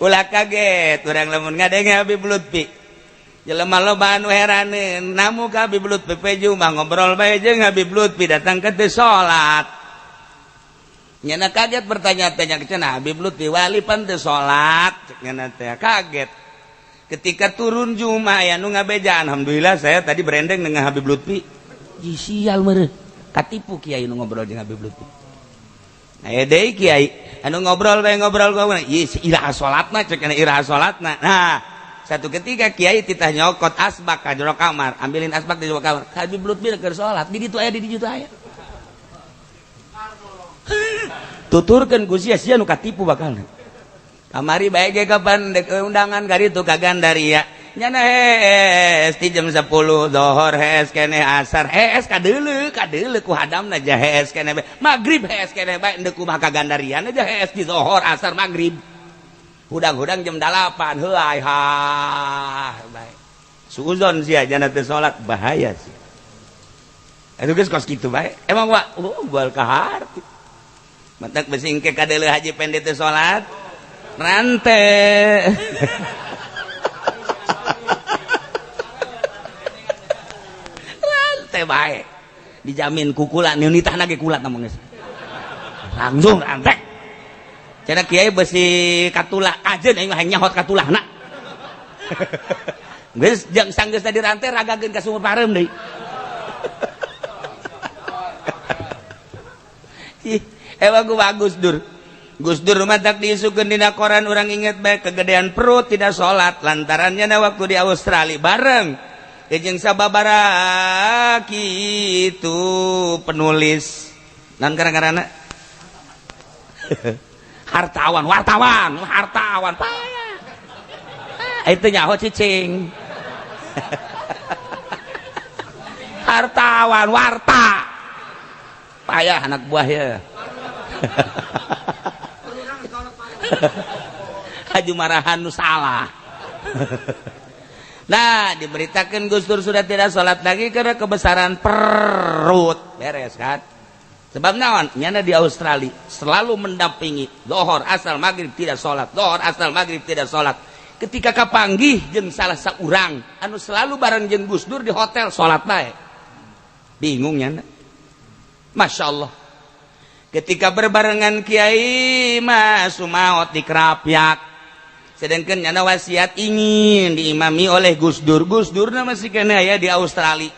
Ulah kaget urang lamun ngadenge Habib Lutfi. Jelema loba anu heraneun, namu ka Habib Lutfi peju mah ngobrol bae jeung Habib Lutfi datang ke teu salat. Nyana kaget bertanya-tanya cenah Habib Lutfi wali pan teu salat, cek nyana teh kaget. Ketika turun Jumat aya nu ngabejaan, alhamdulillah saya tadi berendeng dengan Habib Lutfi. Ji sial meureun, katipu kiai nu ngobrol jeung Habib Lutfi. Aya deui kiai anu ngobrol bae ngobrol ngobrol, ieu iraha salatna cek nya iraha salatna. Nah, satu ketika kiai titah nyokot asbak ka jero kamar, ambilin asbak di jero kamar. Habib Lutfi keur salat, di ditu aya di ditu aya. Tuturkeun ku sia sia nu katipu bakalna. Kamari bae ge kapan dek undangan ka ditu ka Gandaria. Nyana hees ti jam 10 zohor hees keneh asar hees kadeuleu kadeuleu ku hadamna ja hees keneh bae. Magrib hees keneh bae endek kumaha ka Gandariana ja hees di zohor asar magrib. Hudang-hudang jam 8 heuay ha bae. Suuzon sia jana teu salat bahaya sia. Eta geus kos kitu bae. Emang wa bal ka harti. Matak besingke kadeuleu haji pendek teu salat rante. Rante bae. Dijamin kukula nitahna ge kula tah geus. Langsung rante. Cenah kiai besi katulah kajeun aing mah nyahot katulahna. Geus jeung sanggeus tadi rante ragageun ka sumur pareum deui. Ih, emang gua bagus Dur. Gus Dur mah tak diisukeun dina koran urang inget bae kegedean perut tidak salat lantarannya na waktu di Australia bareng jeung sababara kitu penulis nan gara-garana hartawan wartawan hartawan payah itu nyaho cicing hartawan warta payah anak buah ya. Haji marahan nu salah. Nah diberitakan Gus Dur sudah tidak sholat lagi karena kebesaran perut beres kan. Sebab naon nyana di Australia selalu mendampingi lohor asal maghrib tidak sholat, lohor asal maghrib tidak sholat. Ketika kapanggih jeung salah saurang anu selalu bareng jeung Gus Dur di hotel sholat bae. Bingung nyana. Masya Allah. Ketika berbarengan kiai mas sumaot di Krapyak, sedangkan nyana wasiat ingin diimami oleh Gus Dur. Gus Dur masih kena ya di Australia.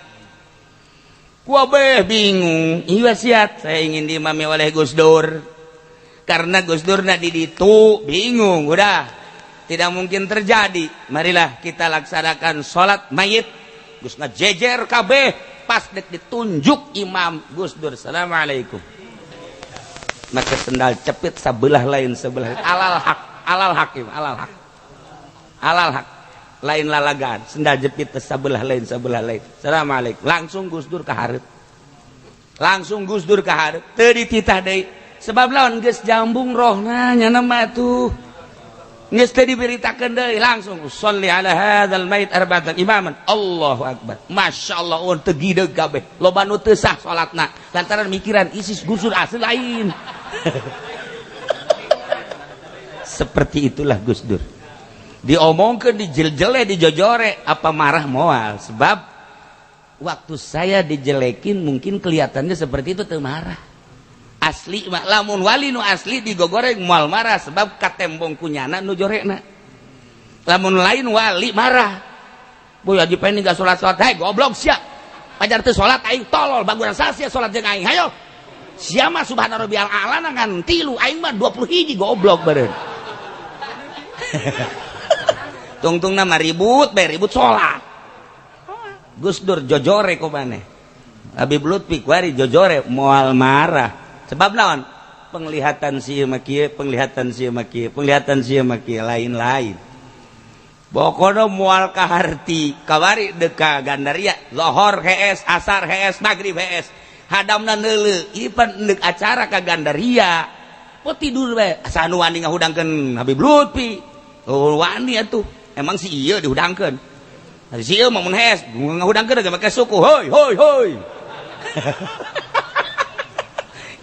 Kuabeh bingung. Ini wasiat saya ingin diimami oleh Gus Dur. Karena Gus Dur nak di ditu bingung. Udah tidak mungkin terjadi. Marilah kita laksanakan sholat mayit. Gus ngajejer kabeh pas dek ditunjuk imam Gus Dur. Assalamualaikum. Maka sendal cepit sebelah lain sebelah alal hak alal hakim alal hak alal hak lain lalagan sendal jepit sebelah lain sebelah lain. Assalamualaikum. Langsung Gus Dur ka hareup, langsung Gus Dur ka hareup teu dititah deui sebab lawan geus jambung rohna nyana mah tuh geus teu diberitakeun deui langsung sholli ala hadzal mait arba'atan imaman. Allahu akbar. Masyaallah on teu gideg kabeh loba nu teu sah salatna lantaran mikiran isis Gus Dur asli lain. Seperti itulah Gus Dur. Diomongkeun dijeljele dijojore apa marah moal sebab waktu saya dijelekin mungkin kelihatannya seperti itu teu marah. Asli mah lamun wali nu asli digogoreng moal marah sebab katembong kunyana nu jorekna. Lamun lain wali marah. Boy haji pengen gak salat-salat, hei goblok sia. Pajar teu salat aing tolol baguran sia salat jeung aing. Hayo. Sia mah subhana rabbiyal a'la ngan 3 aing mah 20 goblok beureun. Tungtungna mah ribut bae ribut salat. Gus Dur jojore ku maneh. Habib Lutfi kuari jojore moal marah. Sebab naon? Penglihatan si mah kieu, penglihatan si mah kieu, penglihatan si mah kieu lain-lain. Pokona moal kaharti kawari deuk ka Gandaria, lohor hees, asar hees, magrib hees. Hadamna neuleuh, ieu pan deuk acara ka Gandaria. Po tidur bae, asa nu wani ngahudangkeun Habib Lutfi. Oh wani atuh. Emang si ieu dihudangkeun. Si ieu mah mun hees ngahudangkeun ge make suku. Hoi hoi hoi.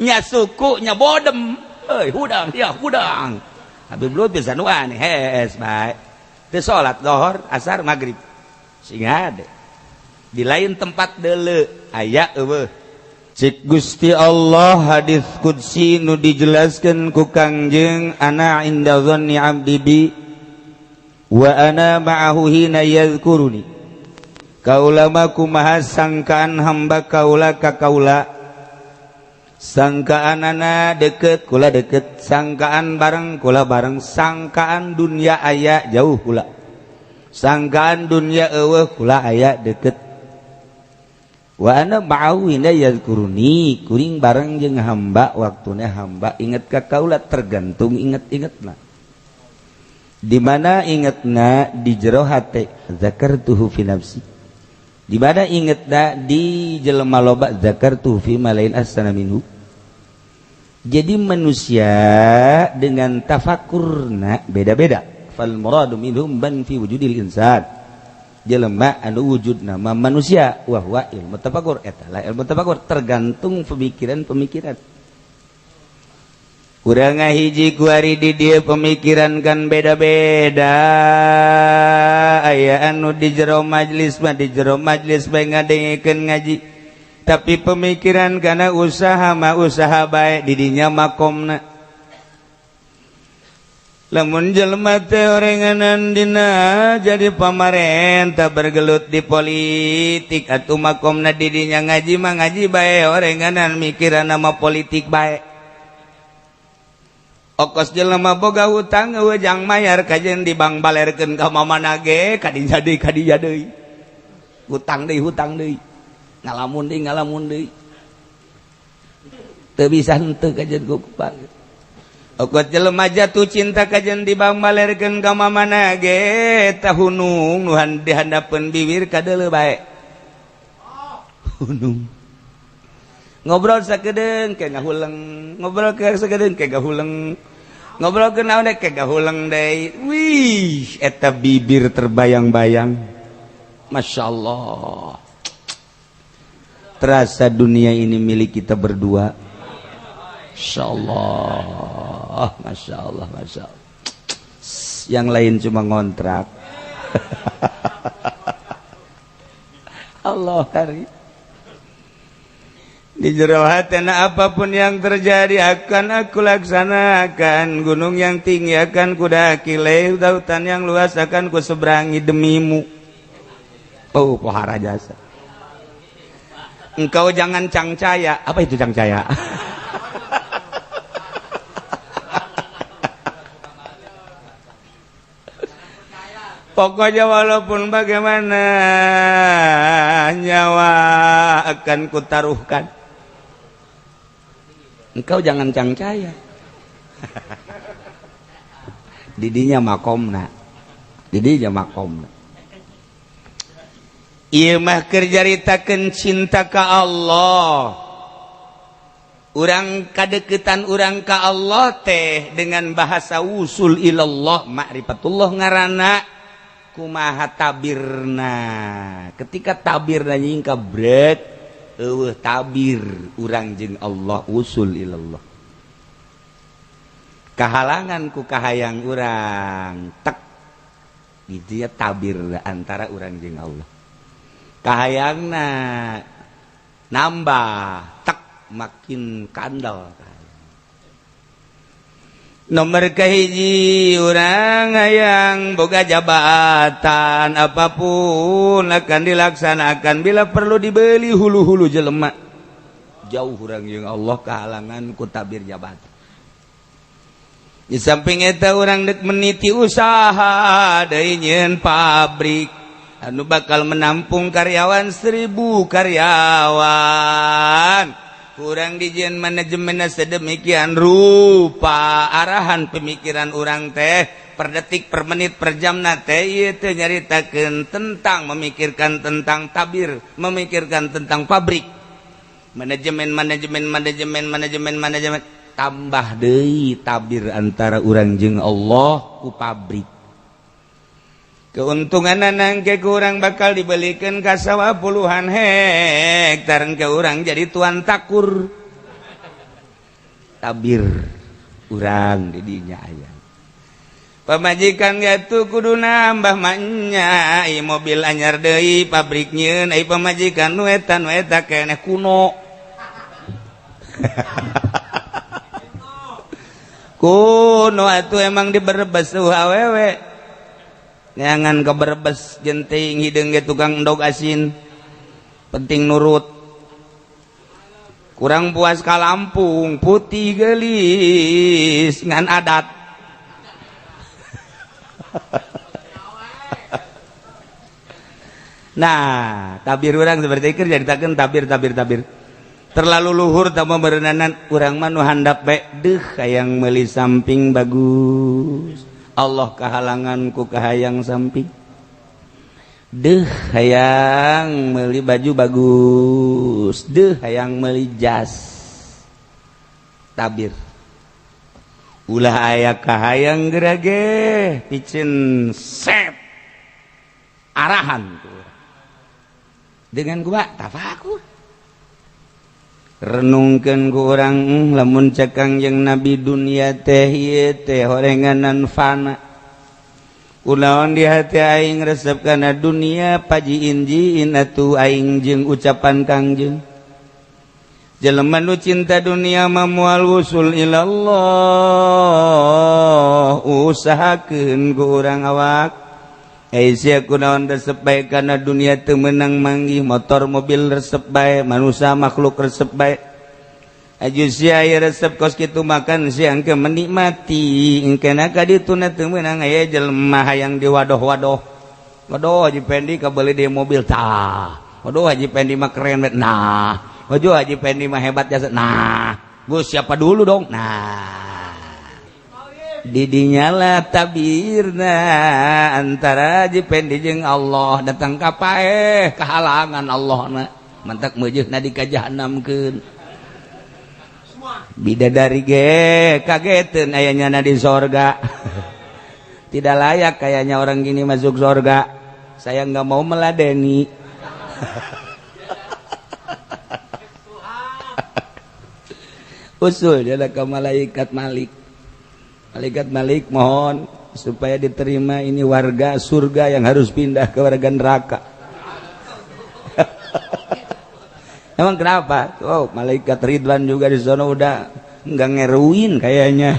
Nya suku nya bodem. Heuy hudang ya hudang. Habib Lutfi nu aneh hees bae. Teu salat lohor, asar, maghrib. Sing hade. Di lain tempat deuleu aya eueuh. Cik Gusti Allah hadis qudsi nu dijelaskeun ku Kangjeng ana inda dzanni abdi bi wa ana ma'ahu hina yadhkuruni. Kaula mah kumaha sangkaan hamba kaula ka kaula, sangkaanana deket kula deket, sangkaan bareng kula bareng, sangkaan dunia aya jauh kula, sangkaan dunia eueuh kula aya deket. Wa ana ma'ahu hina yadhkuruni, kuring bareng jeung hamba waktuna hamba inget ka kaula, tergantung inget-ingetna. Di mana ingetna di jero hate, zakartuhu fi nafsi. Di mana ingetna di jelema loba, zakartuhu fi malain ahsana minhu. Jadi manusia dengan tafakurna beda-beda. Fal muradu minhum man fi wujudil insan. Jelema anu wujud nama manusia wa huwa ilmu tafakur, eta lah ilmu tafakur tergantung pemikiran-pemikiran. Urang ngahiji kuari di dieu pemikiran kan beda-beda. Aya anu di jero majlis mah di jero majlis bae ngadengekeun ngaji, tapi pemikiran kana usaha mah usaha bae di dinya makomna. Lamun jelema teh orenganan dina jadi pamarentah bergelut di politik atuh makomna di dinya ngaji mah ngaji bae orenganan mikiran nama politik bae. Okos jelema boga hutang eueuh jang mayar kajen di bank balerkeun ka mamana ge kadinya deui kadinya deui. Hutang deui ngalamun deui. Teu bisa henteu kajen ku kupang. Okot jelema jatuh cinta kajen di bank balerkeun ka mamana ge tahunung nu dihandapeun bibir kadeuleu bae. Hunung. Ngobrol sakedeung ke ngahuleng, ngobrol ke sakedeung ke ngahuleng. Ngobrol ke naon ke ngahuleng deui. Wih, eta bibir terbayang-bayang. Masya Allah. Terasa dunia ini milik kita berdua. Masya Allah, Masya Allah, Masya Allah. Yang lain cuma ngontrak. Allah hari. Di jero hatena apapun yang terjadi akan aku laksanakan. Gunung yang tinggi akan kudaki, lautan yang luas akan kuseberangi demimu. Oh, pohara jasa. Engkau jangan cangcaya. Apa itu cangcaya? Pokoknya walaupun bagaimana nyawa akan kutaruhkan. Engkau jangan cangcaya. Didinya makomna. Didinya makomna. Ieu mah keur caritakeun cinta ka Allah. Urang kadeukeutan urang ka Allah teh dengan bahasa wusul ilallah, ma'rifatullah ngaranna. Kumaha tabirna. Ketika tabirna nyingka brek eueuh tabir urang jeung Allah usul ilallah. Kahalangan ku kahayang urang tek gitu ya tabir antara urang jeung Allah. Kahayangna nambah tek makin kandel. Nomor kahiji urang hayang boga jabatan apapun akan dilaksanakan bila perlu dibeli hulu-hulu jelema. Jauh urang jeung Allah kahalangan ku tabir jabatan. Di samping eta urang dek meniti usaha deui nyieun pabrik anu bakal menampung karyawan 1000 karyawan. Kurang dijieun manajemenna sedemikian rupa arahan pemikiran urang teh per detik per menit per jamna teh ieu teh nyaritakeun tentang memikirkan tentang tabir, memikirkan tentang pabrik. Manajemen manajemen manajemen manajemen manajemen tambah deui tabir antara urang jeung Allah ku pabrik. Keuntungan nangke kurang bakal dibelikan ka sawah puluhan hektar ke urang jadi tuan takur. Tabir urang didinya aya. Pamajikan gatu kudu nambah manya, ai mobil anyar deui pabrik nyeun, ai pamajikan nu eta nu eta keneh kuno. Kuno atuh emang di Brebes tuh awewe. Neangan ke Brebes jenting hideung ge tukang endog asin. Penting nurut. Kurang puas ka Lampung, putih gelis ngan adat. Nah, tabir urang seperti itu jadi tabir tabir tabir. Terlalu luhur tambah berenanan urang mah nu handap bae deuh hayang meuli samping bagus. Allah kahalangan ku kahayang samping. Deuh hayang meuli baju bagus, deuh hayang meuli jas. Tabir. Ulah aya kahayang gerage piceun sep arahan tuh. Dengan gua tafakur. Renungkeun ku urang lamun cek Kangjeng Nabi dunia teh ieu teh horenganan fana. Kunaon di hati aing resep kana dunia paji injiin atuh aing jeung ucapan Kangjeng. Jelema nu cinta dunia mah moal wusul ilallah, usahakeun ku urang awak. Sia kunaon resep bae kana dunia teu meunang manggih motor mobil resep bae manusia makhluk resep bae aju sia aya resep kos kitu makan siang ke menikmati engkena ka dituna teu meunang aya jelema hayang diwadoh-wadoh waduh Haji Pendi kabeuli di mobil tah waduh Haji Pendi mah keren bet nah waduh Haji Pendi mah hebat jasa nah Gus siapa dulu dong nah didinyalah tabirna antara Haji Pendi jeung Allah datang ka paeh kahalangan Allahna mantak meujeuhna di ka jahanamkeun bidadari ge kageteun aya nyana di sorga. Tidak layak kayaknya orang gini masuk sorga, saya nggak mau meladeni. Usul dia ke malaikat Malik. Malaikat Malik mohon supaya diterima ini warga surga yang harus pindah ke warga neraka. Emang kenapa? Oh, malaikat Ridwan juga di sana udah nggak ngeruin kayaknya.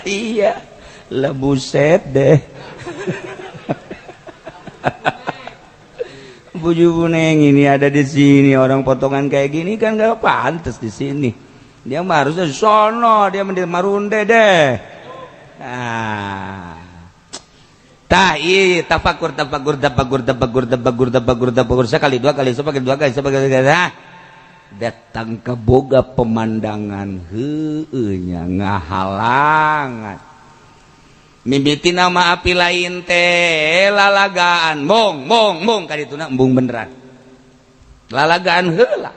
Iya, lah buset deh. Buju buneng ini ada di sini, orang potongan kayak gini kan gak pantas di sini. Dia mah harusnya sono, dia mending marunde deh. Nah. Tah ieu tafakur tafakur tafakur tafakur tafakur tafakur tafakur sekali dua kali sekali dua kali sekali dua. Datang ke boga pemandangan heueuh nya ngahalangan. Mimiti nama api lain teh lalagaan bong bong bong kadituna embung beneran lalagaan heula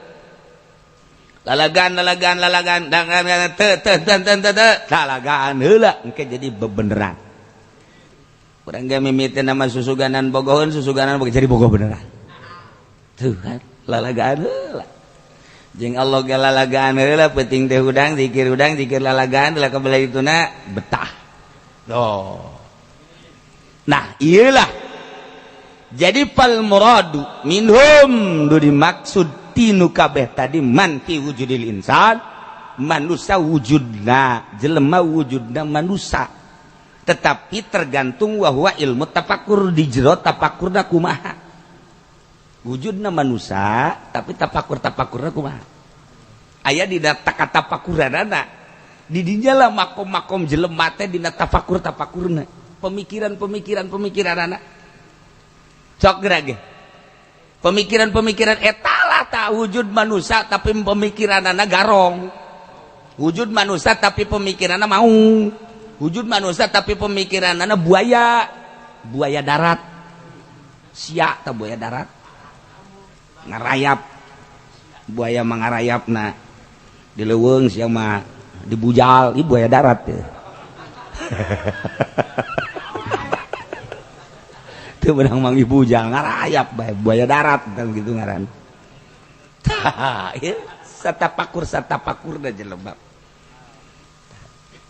lalagaan lalagaan lalagaan dangan teu teu teu teu teu lalagaan heula engke jadi bebeneran urang ge mimiti nama susuganan bogoheun susuganan bogoh jadi bogoh beneran tuh kan lalagaan heula jeung Allah ge lalagaan heula penting teh hudang zikir lalagaan heula kabelah dituna betah. Oh. Nah, iyalah. Jadi fal muradu minhum du dimaksud tinu kabeh tadi man fi wujudil insan, manusia wujudna, jelema wujudna manusia. Tetapi tergantung wahwa ilmu tafakur di jero tafakurna kumaha. Wujudna manusia, tapi tafakur-tafakurna kumaha. Aya dina takatafakuranana. Didinya lah makom-makom jelema teh dina tafakur-tafakurna, pemikiran-pemikiran pemikiranana. Sok geura ge. Pemikiran-pemikiran eta lah tak wujud manusia tapi pemikiranana garong. Wujud manusia tapi pemikiranana mau. Wujud manusia tapi pemikiranana buaya. Buaya darat. Sia tah buaya darat. Ngarayap. Buaya mah ngarayapna. Di leuweung sia mah dibujal, ibu buaya darat ya. Teu meunang mang dibujal ngarayap bae buaya darat kan gitu ngaran. Tah, ieu satapakur satapakurna jelema.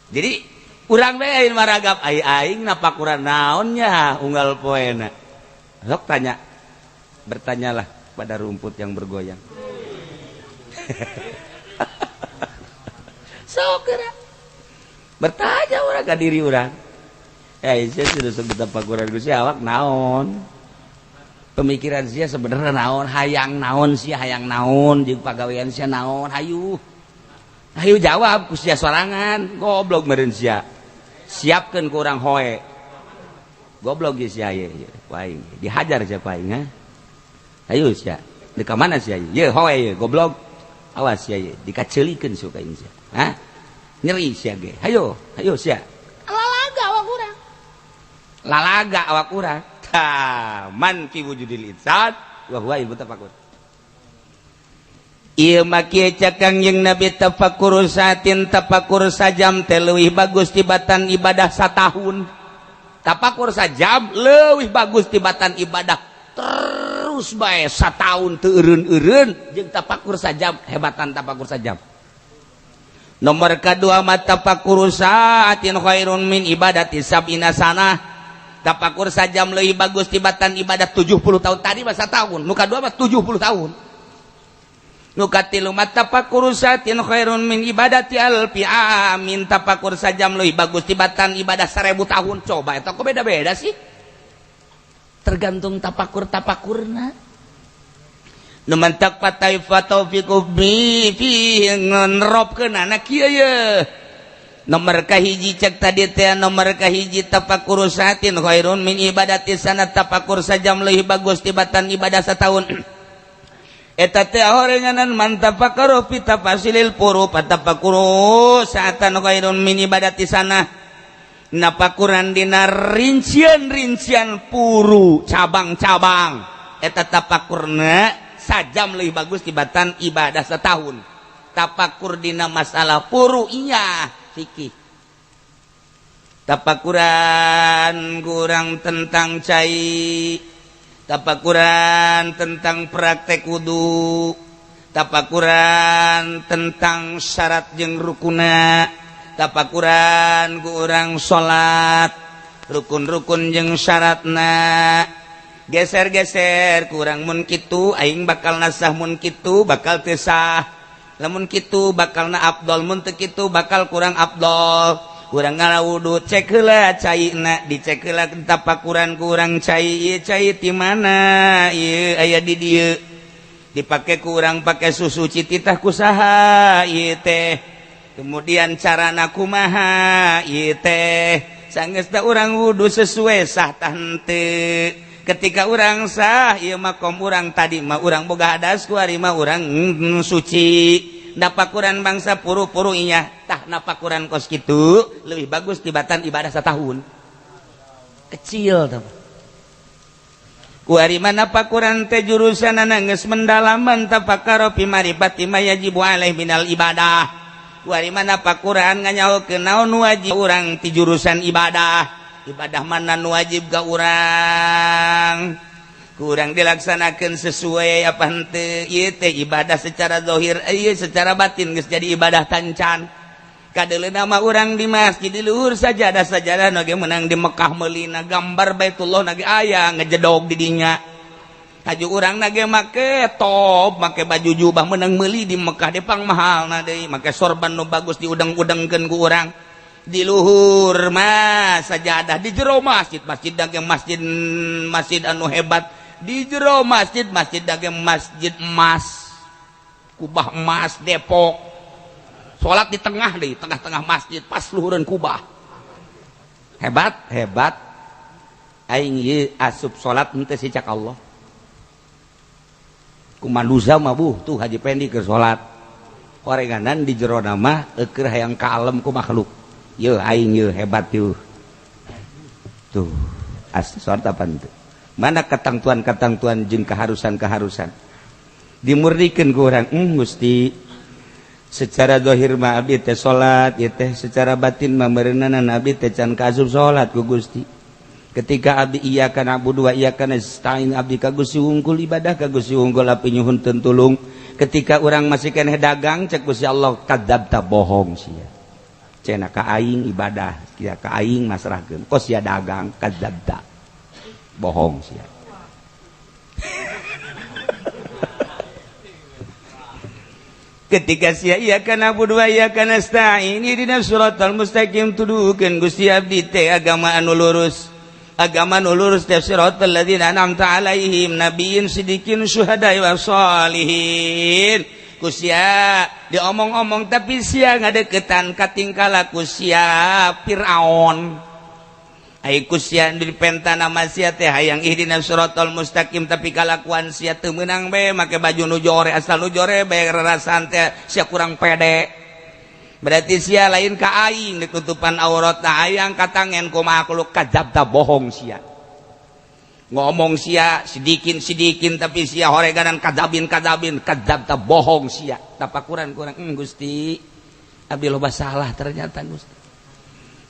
Jadi urang bae maragap ai aing napakuran naonnya unggal poena. Sok tanya, bertanyalah pada rumput yang bergoyang. Sok geura bertanya urang ka diri urang. Eh, sia sudah sebut tapakuran Gusti awak naon? Pemikiran sia sebenarnya naon, hayang naon sia, hayang naon jeung pagawean sia naon, hayu. Hayu jawab ku sia sorangan, goblok meureun sia. Siapkeun ku urang hoe. Goblok ge sia ye, aing dihajar sia ku aing ha. Hayu sia, di ka mana sia ye? Hoe ye, goblok. Awas sia ye, dikaceulikeun sia ka aing sia. Hah? Nyeri sia ge. Hayu, hayu sia. Lalaga awak urang. Lalaga awak urang. Tah, man fi wujudil insan wa huwa ilmu tafakur. Ieu mah kieu cek Kangjeng Nabi, tafakur saatin, tafakur sajam teh leuwih bagus tibatan ibadah satahun. Tafakur sajam leuwih bagus tibatan ibadah terus bae satahun teu eureun-eureun jeung tafakur sajam, hebatan tafakur sajam. Nomor kedua mah tafakur saatin khairun min ibadati sab'ina sanah. Tafakur sajam leuwih bagus tibatan ibadah 70 tahun. Tadi mah satahun, nu kadua mah 70 tahun. Nu katilu mah tafakur saatin khairun min ibadati alfi amin. Tafakur sajam leuwih bagus tibatan ibadah 1000 tahun. Coba eta kok beda-beda sih? Tergantung tapakur-tapakurna. Nu mantak patai fataufiqu bi fi ngeropkeun kieu ye. Nomor kahiji cek tadi teh, nomor kahiji tafakur saatin khairun min ibadati sanat, tafakur sajam leuwih bagus tibatan ibadah satahun. Eta teh horenganan man tafakkaru fi tafasilil furu, tafakuru saatan khairun min ibadati sanah. Napakuran dina rincian-rincian puru, cabang-cabang, eta tapakurna sajam leuwih bagus tibatan ibadah setahun. Tapakur dina masalah puru, iya fikih, tapakuran kurang tentang cai, tapakuran tentang praktek wudu, tapakuran tentang syarat jeung rukuna, tapakuran ku urang salat, rukun-rukun jeung syaratna. Geser-geser kurang, mun kitu aing bakal nasah, mun kitu bakal teu sah, lamun kitu bakal na afdol, mun teu kitu bakal kurang afdol. Urang ngawudu, cek heula caina, dicek heula tapakuran kurang cai ieu, cai ti mana ieu, aya di dieu, dipake kurang pake susu cititah ku saha ieu teh, kemudian carana kumaha ieu teh. Sanggeus urang wudu sesuai, sah tah henteu? Ketika urang sah, ieu makom urang, tadi mah urang boga hadas, kuari mah urang suci. Napakuran bangsa puru-puru iya tah, napakuran kos kitu lebih bagus tibatan ibadah setahun kecil tah. Kuari mah napakuran teh jurusan geus mendalaman, tafakkara fi marifati ma yajibu alaihi minal ibadah. Kuari mah napakuran nganyahokeun naon wajib urang ti jurusan ibadah, ibadah mana nu wajib ka urang, kurang dilaksanakan sesuai apa henteu. Ieu teh ibadah secara zahir, ieu secara batin geus jadi ibadah tancan. Kadeuleuna mah urang di masjid di luhur sajadah, sajadah nu ge meunang di Mekah meulina, gambar Baitullah na ge aya ngejedog di dinya. Haju urang na ge make top, make baju jubah meunang meuli di Mekah de pang mahalna deui, make sorban nu bagus diudeng-udengkeun ku urang. Di luhur mah sajadah, di jero masjid, masjid dage masjid, masjid anu hebat, di jero masjid, masjid dage masjid emas, kubah emas Depok. Salat di tengah deh, tengah-tengah masjid pas luhureun kubah. Hebat hebat aing ieu asup salat henteu si cak Allah kumanusa mah buh tuh Haji Pendi keur salat horenganan di jero mah eueuh hayang kalem ku makhluk. Yeuh aing yeuh hebat yeuh tuh asli salat apa henteu? Mana ketentuan-ketentuan jeung keharusan-keharusan dimurdikeun ku urang. Gusti, secara zahir mah abdi teh salat ieu teh, secara batin mah meureunanan abdi teh can kaasup salat ku Gusti. Ketika abdi iyyaka na'budu wa iyyaka nasta'in, abdi ka Gusti wungkul, ibadah ka Gusti wungkul, abdi nyuhunkeun tulung. Ketika urang masih keneh dagang, cek Gusti Allah, kadzabta, bohong sia. Cenah ka aing ibadah, sia ka aing masrahkeun. Kos sia dagang kadzabta. Bohong sia. Ketika sia iyyaka na'budu wa iyyaka nasta'in ihdinas siratal mustaqim tuduhkeun Gusti abdi teh agama anu lurus. Agama nu lurus teh siratal ladzina an'amta 'alaihim nabiyyin sidiqin syuhada wa sholihin. Ku sia diomong-omong tapi sia ngadeukeutan ka tingkah laku sia Firaun. Ai ku sia dipenta nama sia teh hayang ihdinas siratal mustaqim tapi kalakuan sia teu meunang bae make baju nu jore asal nu jore bae rarasaan teh sia kurang pede. Berarti sia lain ka aing ditutupan aurat na hayang katangen ku makhluk kadzabta bohong sia. Ngomong sia sidikin-sidikin tapi sia horeganan kadzabin-kadzabin kadzabta bohong sia. Tapakuran kurang Gusti abdi loba salah ternyata Gusti.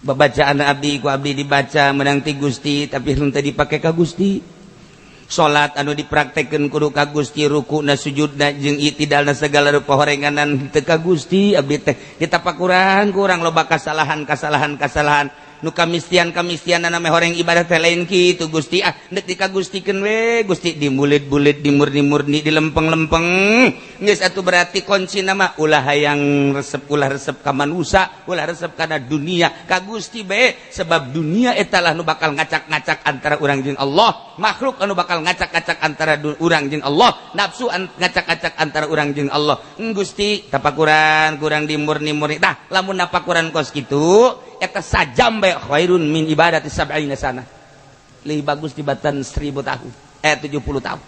Babacaan abdi ku abdi dibaca menang ti Gusti tapi henteu dipake ka Gusti. Salat anu dipraktekkeun kudu ka Gusti, rukuna sujudna jeung itidalna segala rupa horenganan henteu ka Gusti abdi teh ditapakuran kurang loba kasalahan-kasalahan-kasalahan nu kamistian-kamistianana meh horeng ibadah teh lain kitu Gusti ah deuk dikagustikeun we Gusti dimulit-bulit dimurni-murni dilempeng-lempeng geus atuh berarti kunci nama ulah hayang resep ulah resep ka manusa ulah resep kana dunia ka Gusti bae sebab dunia eta lah nu bakal ngacak-ngacak antara urang jeung Allah makhluk anu bakal ngacak-ngacak antara urang jeung Allah nafsu ngacak-ngacak antara urang jeung Allah Gusti tapakuran kurang dimurni-murni tah lamun napakuran kos kitu eta sajam bae khairun min ibadati sab'ina sana lebih bagus dibatan 1000 tahun 70 tahun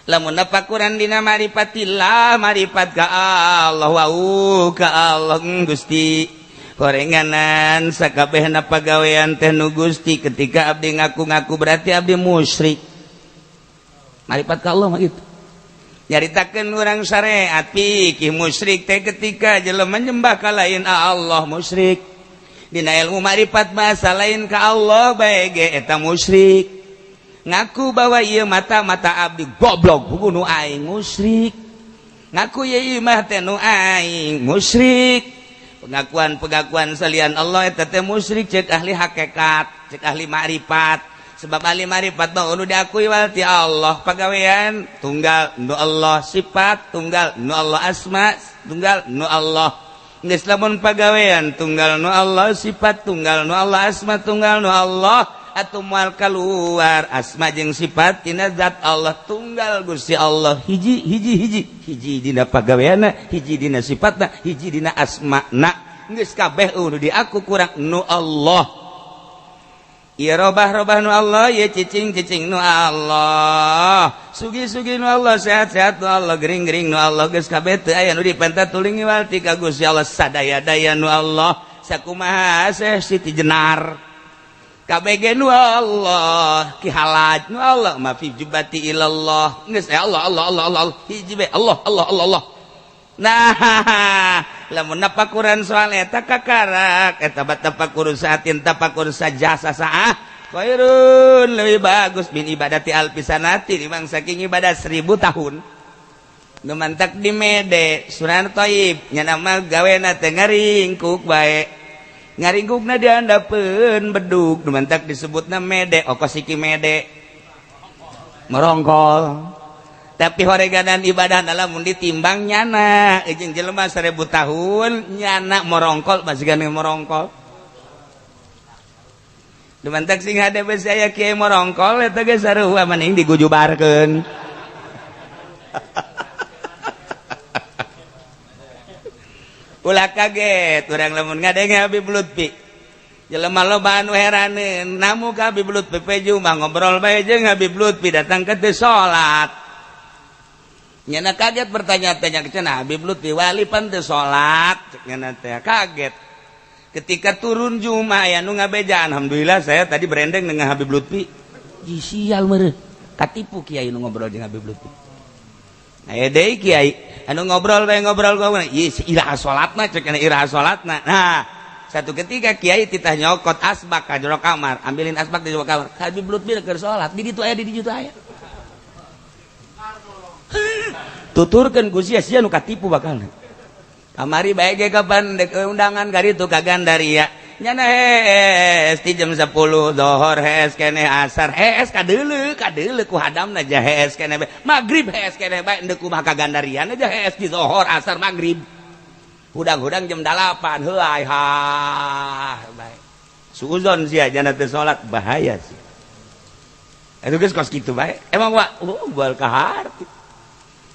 lamun napakuran dina marifatillah marifat ka Allah wau ka Allah Gusti horenganan sakabehna pagawean teh nu Gusti ketika abdi ngaku-ngaku berarti abdi musyrik marifat ka Allah mah kitu nyaritakeun urang syariat fikih musyrik teh ketika jelema nyembah ka lain Allah musyrik dina ilmu marifat bahasa lain ka Allah bae ge eta musyrik ngaku bahwa ieu mata-mata abdi goblok nu aing musyrik ngaku ieu imah teh nu aing musyrik pengakuan-pengakuan salian Allah eta teh musyrik cek ahli hakikat cek ahli makrifat sebab ahli marifat mah nu diakui wal ti Allah pagawean tunggal nu Allah sifat tunggal nu Allah asma tunggal nu Allah geus lamun pagawean tunggal nu Allah sifat tunggal nu Allah asma tunggal nu Allah atuh moal kaluar asma jeung sifat tina zat Allah tunggal Gusti Allah hiji hiji hiji hiji dina pagaweanna hiji dina sifatna hiji dina asmana geus kabeh nu diaku kurang nu Allah ieu robah-robah nu Allah ieu cicing-cicing nu Allah sugi-sugi nu Allah sehat-sehat nu Allah gering-gering nu Allah geus kabeh teu aya nu dipenta tuling ngiwal ti ka Gusti Allah sadaya-daya nu Allah sakumaha seh Siti Jenar kabeh nu Allah Ki Halaj nu Allah ma fi jubati ilallah geus Allah Allah Allah Allah hiji bae Allah Allah Allah Allah. Nah lamun napakuran soal eta kakarak eta tapakur saatin tapakur sajasa saah khairun lebih bagus min ibadati alfisanati dimang saking ibadah 1000 tahun nu mantak di mede Sunan Thaib nya nama gawena teh ngaringkuk bae ngaringkukna diandapeun bedug nu mantak disebutna mede okos iki mede merongkol tapi horeganan ibadah lamun ditimbang nyana jeung jelema 1000 tahun nyana morongkol masih gane morongkol dumantak sing hade besi aya kiai morongkol eta ge sarua maning digujubarkeun ulah kaget urang lamun ngadenge Habib Lutfi jelema loba anu heraneun namu ka Habib Lutfi peju mah ngobrol bae jeung Habib Lutfi datang ke teu salat nyana kaget bertanya-tanya ke cenah Habib Lutfi wali pan teu salat cek nyana teh kaget ketika turun Jumat aya nu ngabejaan alhamdulillah saya tadi berendeng dengan Habib Lutfi ji sial meureun katipu kiai nu ngobrol jeung Habib Lutfi aya deui kiai anu ngobrol bae ngobrol ngobrol ieu iraha salatna cek nyana iraha salatna. Nah satu ketika kiai titah nyokot asbak ka jero kamar ambilin asbak di jero kamar Habib Lutfi keur salat di ditu aya di ditu aya tuturkeun ku sia sia nu katipu bakalna. Kamari bae ge kapan dek undangan ka ditu ka Gandaria. Nyana hees ti jam 10 zohor hees keneh, asar hees, kadeuleu kadeuleu ku hadamna ja hees keneh, maghrib hees keneh bae, endek kumaha ka Gandaria aja hees di zohor, asar, maghrib. Hudang-hudang jam 8 heuay ha bae. Suuzon sia jana teu salat, bahaya sih. Itu geus kos kitu bae. Emang wa oh, bal kaharti.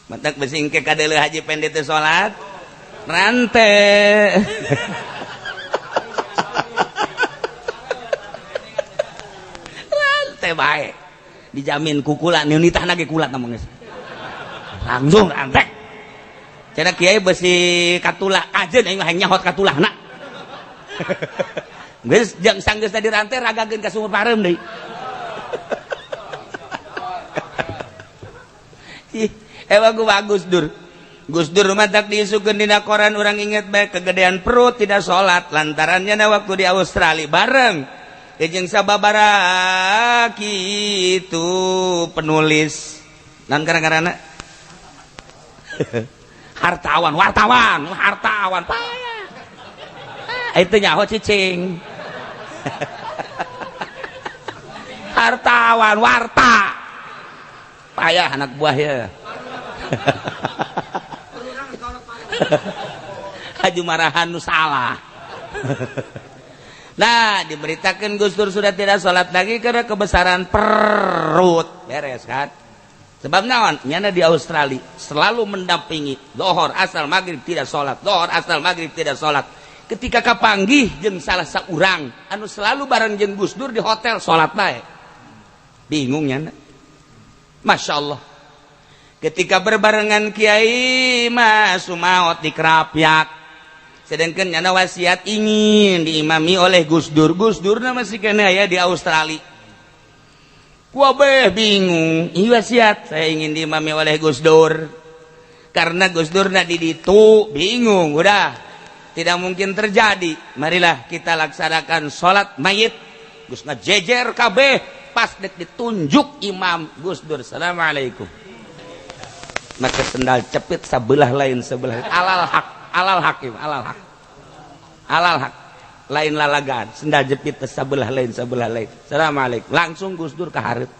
Matak besi engke kadeuleu Haji Pendi teu salat rante. Rante bae. Dijamin kukula nitahna ge kulat namung geus. Langsung rante. Cenah kiai besi katula kajeun aing mah hayang nyahot katulahna. Geus jang sanggeus tadi rante ragageun ka sumur pareum deui. Ih, emang gua bagus Dur. Gus Dur mah tak diisukeun dina koran, urang inget bae kegedean perut tidak salat lantarannya na waktu di Australia bareng jeung sababara kitu penulis nan gara-garana hartawan, wartawan, hartawan payah. Itu nyaho cicing. Hartawan, warta. Payah anak buah ya. Haji marahan nu salah. Nah, diberitakan Gus Dur sudah tidak sholat lagi karena kebesaran perut. Beres kan? Sebab naon? Nyana di Australia selalu mendampingi lohor asal maghrib tidak sholat, lohor asal maghrib tidak sholat. Ketika kapanggih jeung salah saurang anu selalu bareng jeung Gus Dur di hotel sholat bae. Bingung nyana. Masya Allah. Ketika berbarengan kiai mas sumaot di Krapyak. Sedangkan nyana wasiat ingin diimami oleh Gus Dur. Gus Dur masih kena ya di Australia. Kuabeh bingung. Ini wasiat saya ingin diimami oleh Gus Dur. Karena Gus Dur nak di ditu, bingung. Udah tidak mungkin terjadi. Marilah kita laksanakan sholat mayit. Gus ngajejer kabeh pas ditunjuk imam Gus Dur. Assalamualaikum. Maka sendal cepit sebelah lain sebelah. Alal hak, alal hakim, alal hak. Alal hak. Lain lalagan, sendal jepit sebelah lain sebelah lain. Assalamualaikum. Langsung Gus Dur ka hareup.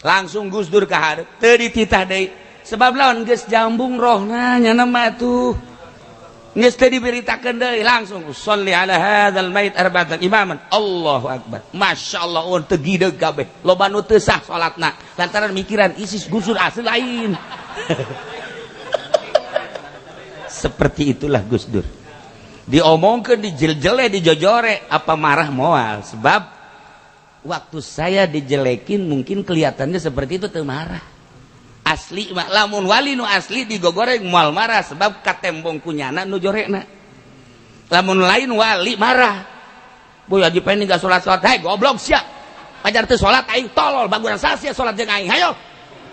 Langsung Gus Dur ka hareup. Teu dititah deui. Sebab lawan geus jambung rohna nya mah tuh. Geus teu diberitakeun deui, langsung sholli ala hadzal mait arba'atan imaman. Allahu akbar. Masyaallah on teu gideug kabeh. Loba nu teu sah salatna lantaran mikiran isis Gus Dur asli lain. Seperti itulah Gus Dur. Diomongkeun, dijeljele, dijojore, apa marah moal. Sebab waktu saya dijelekin mungkin kelihatannya seperti itu teu marah. Asli mah lamun wali nu asli digogoreng moal marah sebab katembong kunyana nu jorekna. Lamun lain wali marah. Boy Haji Pendi gak salat-salat, hei goblok sia. Pajar teu salat aing tolol, baguran sia salat jeung aing. Hayo.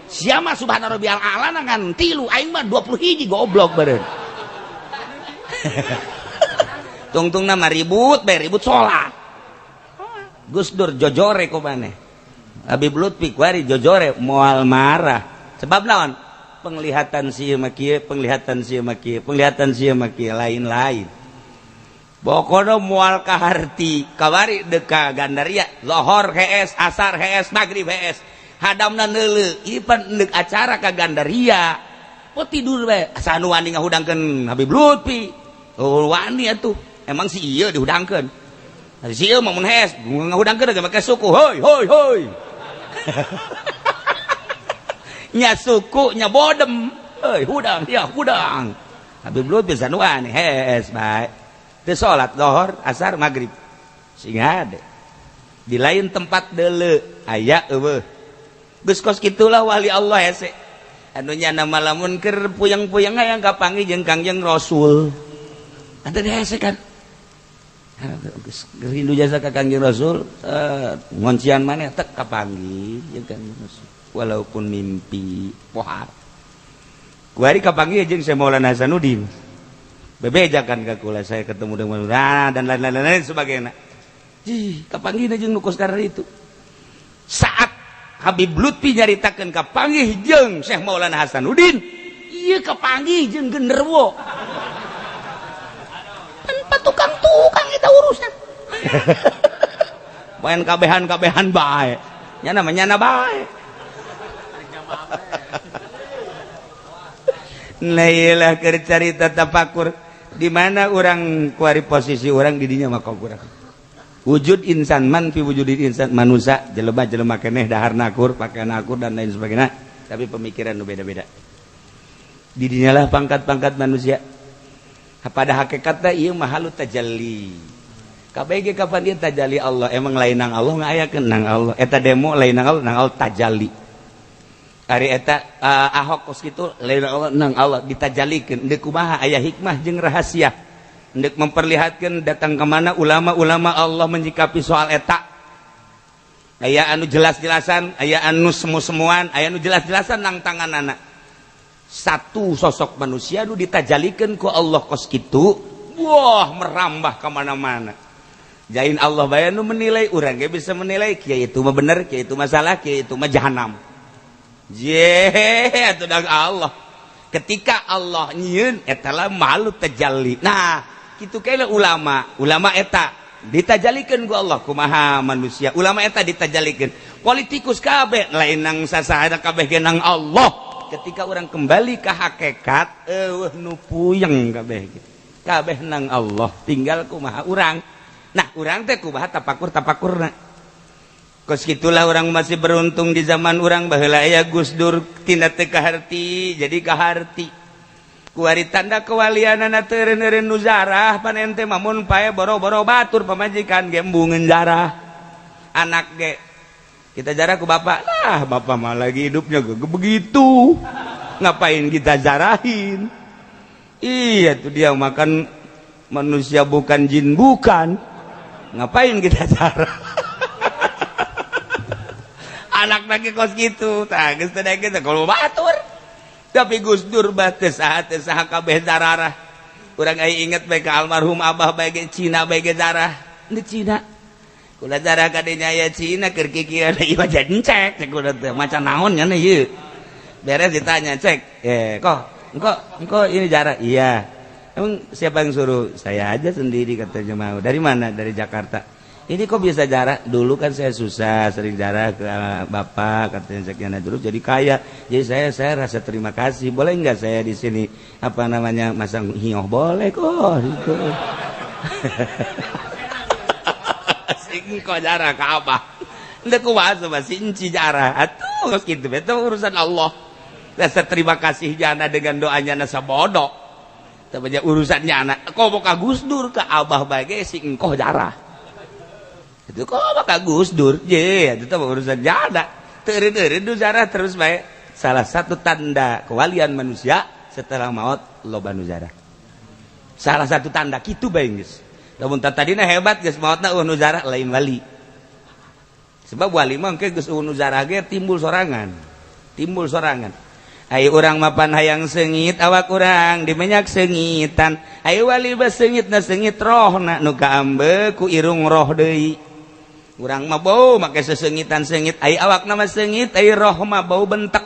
Sia mah subhana rabbiyal a'la ngan 3, aing mah 20 goblok beureun. Tungtung nama ribut, bae ribut salat. Gus Dur jojore ku maneh. Habib Lutfi kuari jojore moal marah. Sebab naon? Penglihatan si mah kieu, penglihatan si mah kieu, penglihatan si mah kieu lain-lain. Pokona moal kaharti, kawari deuk ka Gandaria, lohor hees, asar hees, maghrib hees. Hadamna neuleuh, ieu pan deuk acara ka Gandaria. Po tidur bae, asa nu wani ngahudangkeun Habib Lutfi. Oh wani atuh. Emang si ieu dihudangkeun. Si ieu mah mun hees ngahudangkeun ge make suku. Hoi hoi hoi. Nya suku nya bodem. Heuy hudang ya hudang. Habib Lutfi bisa nu aneh hees bae. Teu salat lohor, asar, maghrib. Sing hade. Di lain tempat deuleu aya eueuh. Geus kos kitulah wali Allah hese. Anu nya nama lamun keur puyeng-puyeng hayang kapanggih jeung Kangjeng Rasul. Anta hese kan. Rindu jasa ka Kangjeng Rasul, ngoncian maneh tek kapanggih jeung Kangjeng Rasul. Walaupun mimpi pohar. Kuari kapanggih jeung Syekh Maulana Hasanuddin. Bebejakan ka kula saya ketemu dengan Maulana dan lain-lain sebagainya. Ih, kapanggih jeung nu kos karena itu. Saat Habib Lutfi nyaritakeun kapanggih jeung Syekh Maulana Hasanuddin, ieu kapanggih jeung genderuwo. Tukang-tukang kita urusan. Main kabehan kabehan bae. Nya namanya na bae. Nah, iyalah keur carita tafakur di mana orang kuari posisi orang didinya maka kurang. Wujud insan man fi wujudil insan manusia jelema-jelema keneh dahar nakur, pakaian nakur dan lain sebagainya, tapi pemikiran nu beda-beda. Didinyalah pangkat-pangkat manusia. Pada hakikatna ieu mah halu tajalli. KBG kapan dia tajalli Allah, emang lain nang Allah ngayakeun nang Allah. Eta demo lain nang Allah, nang Allah tajalli. Ari eta Ahok kos kitu lain nang Allah, nang Allah ditajalikeun. Deuk kumaha aya hikmah jeung rahasia. Deuk memperlihatkan datang ke mana ulama-ulama Allah menyikapi soal eta. Aya anu jelas-jelasan, aya anu semu-semuan, aya anu jelas-jelasan nang tanganana. Satu sosok manusia nu ditajalikeun ku Allah kos kitu, wah merambah ke mana-mana. Jain Allah bae nu menilai, urang ge bisa menilai kieu itu mah bener, kieu itu masalah, kieu itu mah jahanam. Je atuh dang Allah. Ketika Allah nyieun eta lah malu tajalli. Nah, kitu kae ulama, ulama eta ditajalikeun ku Allah kumaha manusia. Ulama eta ditajalikeun. Politikus kabeh lain nang sasahana kabeh ge nang Allah. Ketika orang kembali ke hakikat eueuh nu puyeng kabeh kabeh nang Allah, tinggal kumaha urang. Nah, urang teh kumaha tapakur-tapakurna. Kos kitulah orang masih beruntung di zaman urang baheula aya Gus Dur tina teu kaharti jadi kaharti. Kuari tanda kewalianana teu eureun-eureun nu zarah pan ente mah mun pae boro-boro batur pamajikan ge embungeun zarah. Anak ge kita jarah ku bapak lah, bapak mah lagi hidupnya begitu, ngapain kita jarahin? Iya tuh dia makan manusia bukan jin bukan, ngapain kita jarah? Anak lagi kos gitu, tah geus teh kita kalau batur. Tapi Gus Dur bah teu saha teu saha kabeh zararah. Urang ai inget bae ka almarhum abah bae ge Cina bae ge zarah. Di Cina. Kula zarah kadinya aya Cina keur kikieuan ieu mah jadi cek cek kula teh macan naon nya ieu. Beres ditanya cek, kok engko ini jarah? Iya. Emang siapa yang suruh? Saya aja sendiri katanya mau. Dari mana? Dari Jakarta. Ini kok bisa jarah? Dulu kan saya susah, sering jarah ke bapak katanya sekian terus jadi kaya. Jadi saya rasa terima kasih. Boleh nggak saya di sini apa namanya masang hioh? Boleh kok. Gitu. Sing kok jarah ke apa? Ndek kumaha mah si enci jarah. Atuh gitu itu urusan Allah. Rasa terima kasih jana dengan doanya nasa bodoh. Tapi urusannya anak. Kok mau ka Gus Dur ke abah bae si engkoh jarah. Itu kok maka Gus Dur je itu urusan jada teureun-eureun nu zarah terus bae. Salah satu tanda kewalian manusia setelah maut loba nu zarah. Salah satu tanda kitu bae geus. Lamun tadina hebat geus maotna eueuh nu zarah lain wali. Sebab wali mah engke geus eueuh nu zarah ge timbul sorangan. Timbul sorangan. Ayo urang mapan hayang seungit awak urang dimenyak seungitan. Ayo wali beuh seungitna seungit rohna nu kaambe ku irung roh deui. Urang mah bau make sesengitan seungit, ai awakna mah seungit, ai roh mah bau bentek.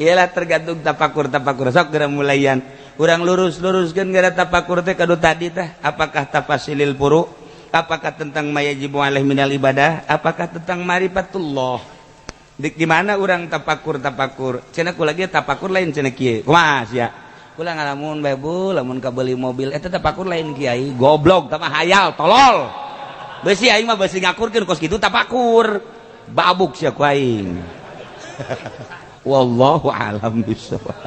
Iyalah tergantung tapakur-tapakur sok geura mulayan. Urang lurus-luruskeun gara tapakur teh kadu tadi teh, apakah tafasilil furu? Apakah tentang mayajibu alaih minal ibadah? Apakah tentang marifatullah? Di mana urang tapakur-tapakur? Cenah kula ge tapakur lain cenah kieu. Kumaha sia? Kula ngalamun bae bu, lamun kabeli mobil eta tapakur lain kiai, goblok tah mah hayal tolol. Besi aing mah besi ngakurkeun kos kitu tapakur. Babuk sia ku aing. Wallahu alam bisawab.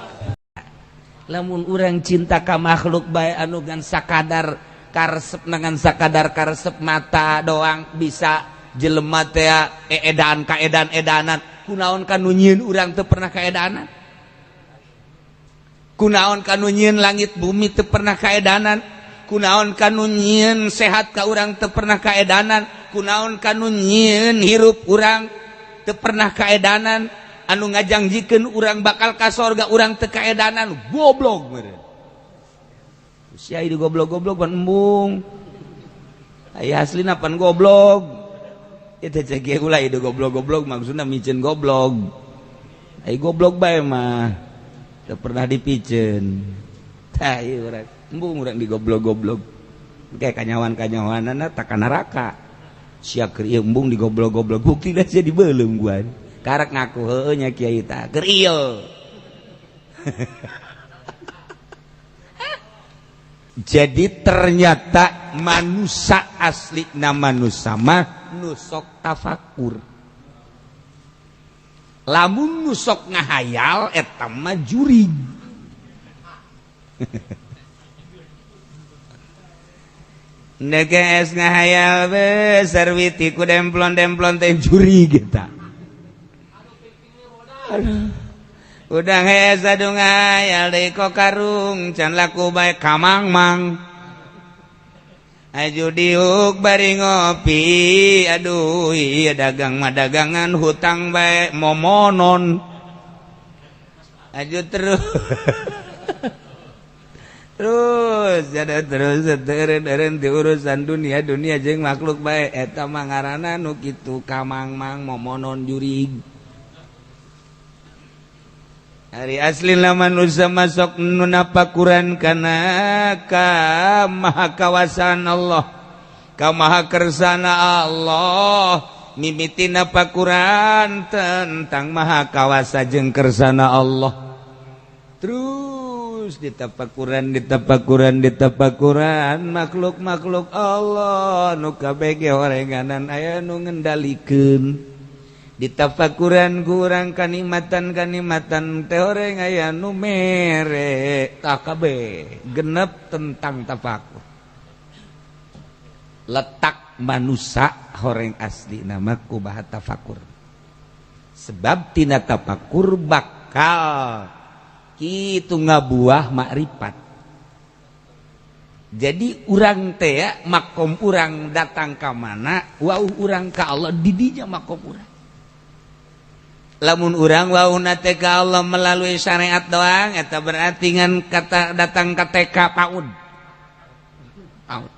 Lamun urang cinta ka makhluk bae anu ngan sakadar karesep ngan sakadar karesep mata doang bisa jelema teh eedan ka edan-edanan. Kunaon ka nu nyieun urang teu pernah kaedanan? Kunaon ka nu nyieun langit bumi teu pernah kaedanan? Kunaon kanu nyieun sehat ka urang teu pernah kaedanan? Kunaon kanu nyieun hirup urang teu pernah kaedanan? Anu ngajangjikeun urang bakal ka sorga urang teu kaedanan? Goblok meureun. Sia ieu goblok-goblok pan embung. Aya aslina pan goblok. Ieu teh cek ulah ieu goblok-goblok maksudna miceun goblok. Ai goblok bae mah teu pernah dipiceun. Tah ieu urang. Embung urang digoblok-goblok. Kayak kanyawan-kanyawanana tak ka neraka. Sia keur ieu embung digoblok-goblok buktina sia dibeuleum gua. Karak ngaku heueuh nya kiai tah keur ieu. Jadi ternyata manusia asli na manusia mah nusok tafakur. Lamun nusok ngahayal eta mah jurig. Neges ngahayal besar witi ku demplon-demplon teh jurig eta. Aduh. Udang hese aduh ngahayal deui ko karung can laku bae kamang-mang. Aju diuk bari ngopi aduh iya dagang mah dagangan hutang bae momonon. Aju terus terus ada terus teureun di urusan dunia dunia jeung makhluk bae eta mah ngaranna nu kitu kamang-mang momonon jurig. Hari asli manusia masuk nunapakuran kana ka maha kawasan Allah, ka maha kersana Allah, mimiti napakuran tentang maha kawasa jeung kersana Allah. Terus ditapakuran ditapakuran ditapakuran makhluk-makhluk Allah nu kabeh horenganan aya nu ngendalikeun. Ditafakuran kurang kanikmatan-kanikmatan teh horeng aya nu mere tah kabeh genep tentang tafakur. Letak manusia horeng asli nama kubaha tafakur. Sebab tina tafakur bakal kitu ngabuah makrifat. Jadi urang teh makom urang datang ka mana, wau urang ka Allah didinya makom urang. Lamun urang wauna teh ka Allah melalui syariat doang eta berarti ngan kata datang ka TK PAUD. PAUD.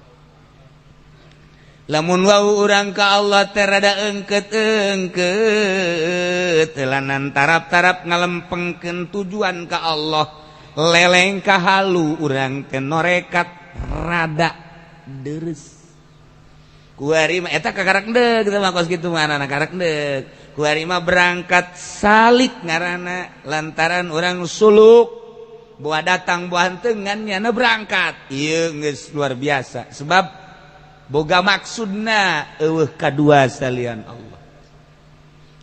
Lamun wau urang ka Allah teh rada engket-engket telanan tarap-tarap ngalempengkeun tujuan ka Allah leleng ka halu urang teh norekat rada deres. Kuari mah eta kakarak deuk teh mah kos kitu mah anak karak deuk. Kuari mah berangkat salik ngaranna lantaran orang suluk buah datang buah henteu ngan nyana berangkat. Ieu geus luar biasa sebab boga maksudna eueuh kadua salian Allah.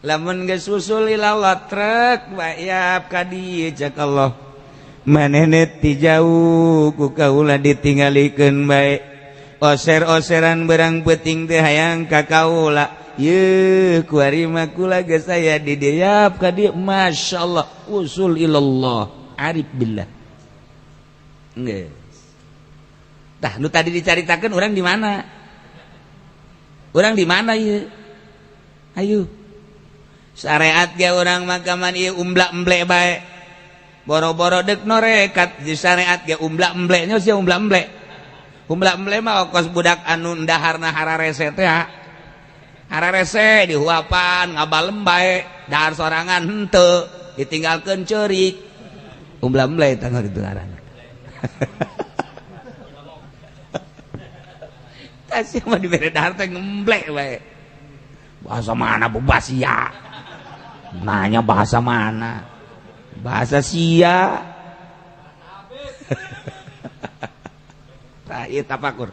Lamun geus usul ilallah trek bayap ka dieu cek Allah. Manehna ti jauh ku kaula ditinggalikeun bae. Oser-oseran berang peuting teh hayang ka kaula. Ye kuari mah kula geus aya di dieu yap ka dieu masyaallah usul ilallah arif billah. Geus. Tah nu tadi dicaritakeun urang di mana? Urang di mana ieu? Ayo. Syariat ge urang mah kaman ieu umblak-emblek bae. Boro-boro deuk norekat di syariat ge umblak-emblek nya sia umblak-emblek. Umblak-emblek mah kos budak anu daharna hararese teh. Hararese dihuapan ngabalem bae dahar sorangan henteu ditinggalkeun ceurik. Umblak-emblek eta kitu ngaranna. Tah sia mah dibere dahar teh ngemblek bae. Bahasa mana bebas sia? Nanya bahasa mana? Bahasa sia. Tah ieu tafakur.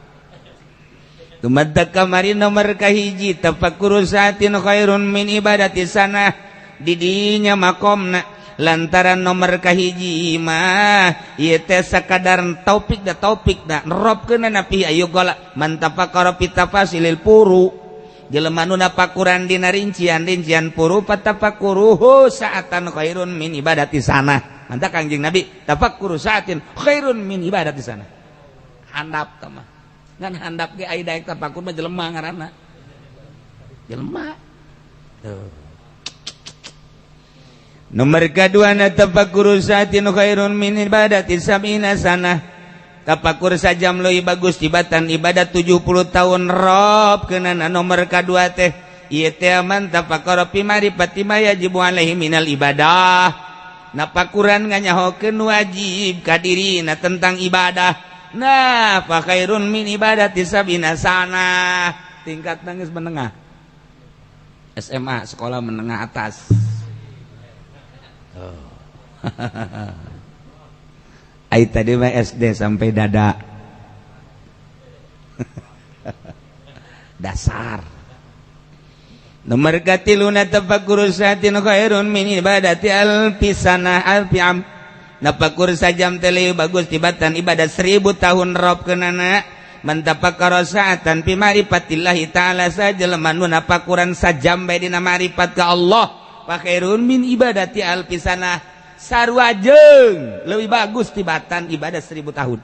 Tumadak kamari nomor kahiji tafakur saatin khairun min ibadati sanah didinya makomna lantaran nomor kahiji mah ieu teh sakadar taufik da taufik da nerobkeun napi ayu gola man tafakkara fi tafasilil puru jelema nu napakuran dina rincian-rincian puru patafakkuruhu saatan khairun min ibadati sanah. Mantap Kangjeng Nabi tafakkuru saatin khairun min ibadati sanah. Handap tah mah ngan handap ge ai daek tafakur mah jelema ngaranna. Jelema. Tuh. Nomor kadua na tafakkuru saatin khairun min ibadati sab'ina sanah. Tafakur sajam leuwih bagus tibatan ibadat 70 tahun rob keunana nomor kadua teh ieu teh man tafakkara fi ma'rifati ma yajibu alaihi minal ibadah. Napakuran nganyahokeun wajib ka dirina tentang ibadah. Nah, fa khairun min ibadati sabina sana. Tingkat nangis menengah. SMA, sekolah menengah atas. Oh. Ai tadi mah SD sampai dada. Dasar. Nomor katiluna tafakkur saatin khairun min ibadati alfi sanah alfi am. Napakur sajam teh bagus tibatan ibadah 1000 tahun rob kenana. Man tafakkara sa'atan fi ma'rifatillahi ta'ala sajelema nu napakuran sajam bae dina ma'rifat ka Allah fa khairun min ibadati alfi sanah. Sarua jeung leuwih bagus tibatan ibadah 1000 tahun.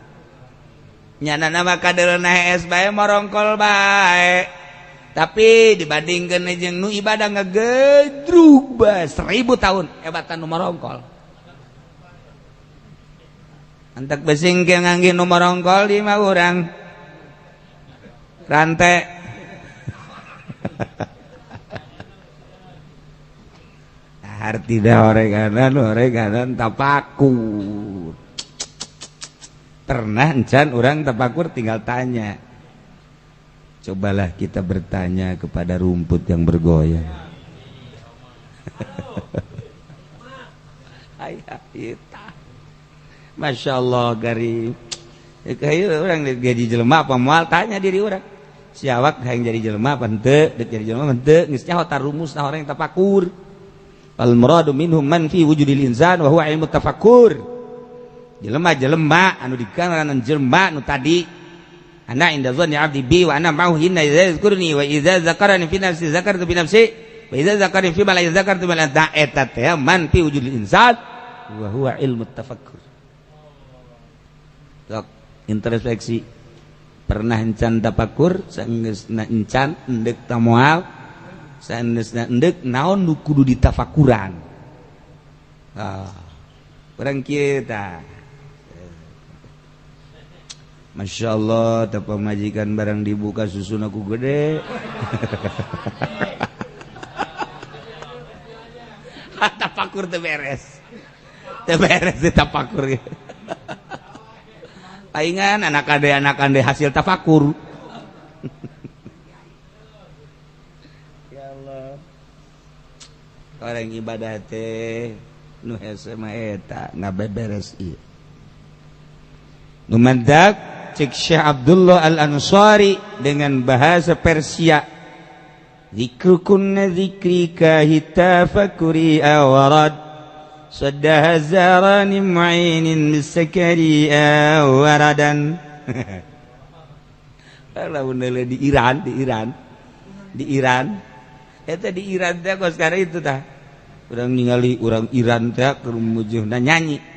Nyana nama kadeulna hees bae morongkol bae. Tapi dibandingkeun jeung nu ibadah ngagedrug bae 1000 tahun hebatan nu morongkol. Antak besing ke ngangge nu morongkol di mah urang. Rante. Arti dah oreganan tapakur. Pernah encan orang tapakur tinggal tanya. Cobalah kita bertanya kepada rumput yang bergoyang. Ayah kita. Masya Allah gari. Kayak orang jadi jelema apa moal tanya diri orang. Si awak hayang jadi jelema apa henteu, deuk jadi jelema henteu, geus nyaho tarumus nah orang yang tapakur. Al muradu minhum man fi wujudil insan wa huwa ilmu tafakkur. Jelema-jelema anu dikanaran jelema nu tadi ana inda dhanni abdi bi wa ana ma'ahu inna idza yazkurni wa idza zakarani fi nafsi zakartu bi nafsi wa idza zakarani fi ma la zakartu ma la eta teh man fi wujudil insan wa huwa ilmu tafakkur. Sok introspeksi pernah encan tafakur saenggeusna encan endek ta moal saenggeusna endek naon nu kudu ditafakuran. Ah, urang kieu tah. Masya Allah, teh pamajikan barang dibuka susuna ku gede. Tafakur teu beres. Teu beres teh tafakur. Palingan anak ade hasil tafakur. Ya Allah. Orang ibadah teh nu hese mah eta ngabeberes ieu. Nu mandak cek Syekh Abdullah Al-Ansari dengan bahasa Persia, zikrukunna zikrika hitafakuri awarad sadda hazarani mu'inin bisakari awaradan. Lamun di Iran eta di Iran teh kos sekarang itu tah urang ningali urang Iran teh keur mujuhna nyanyi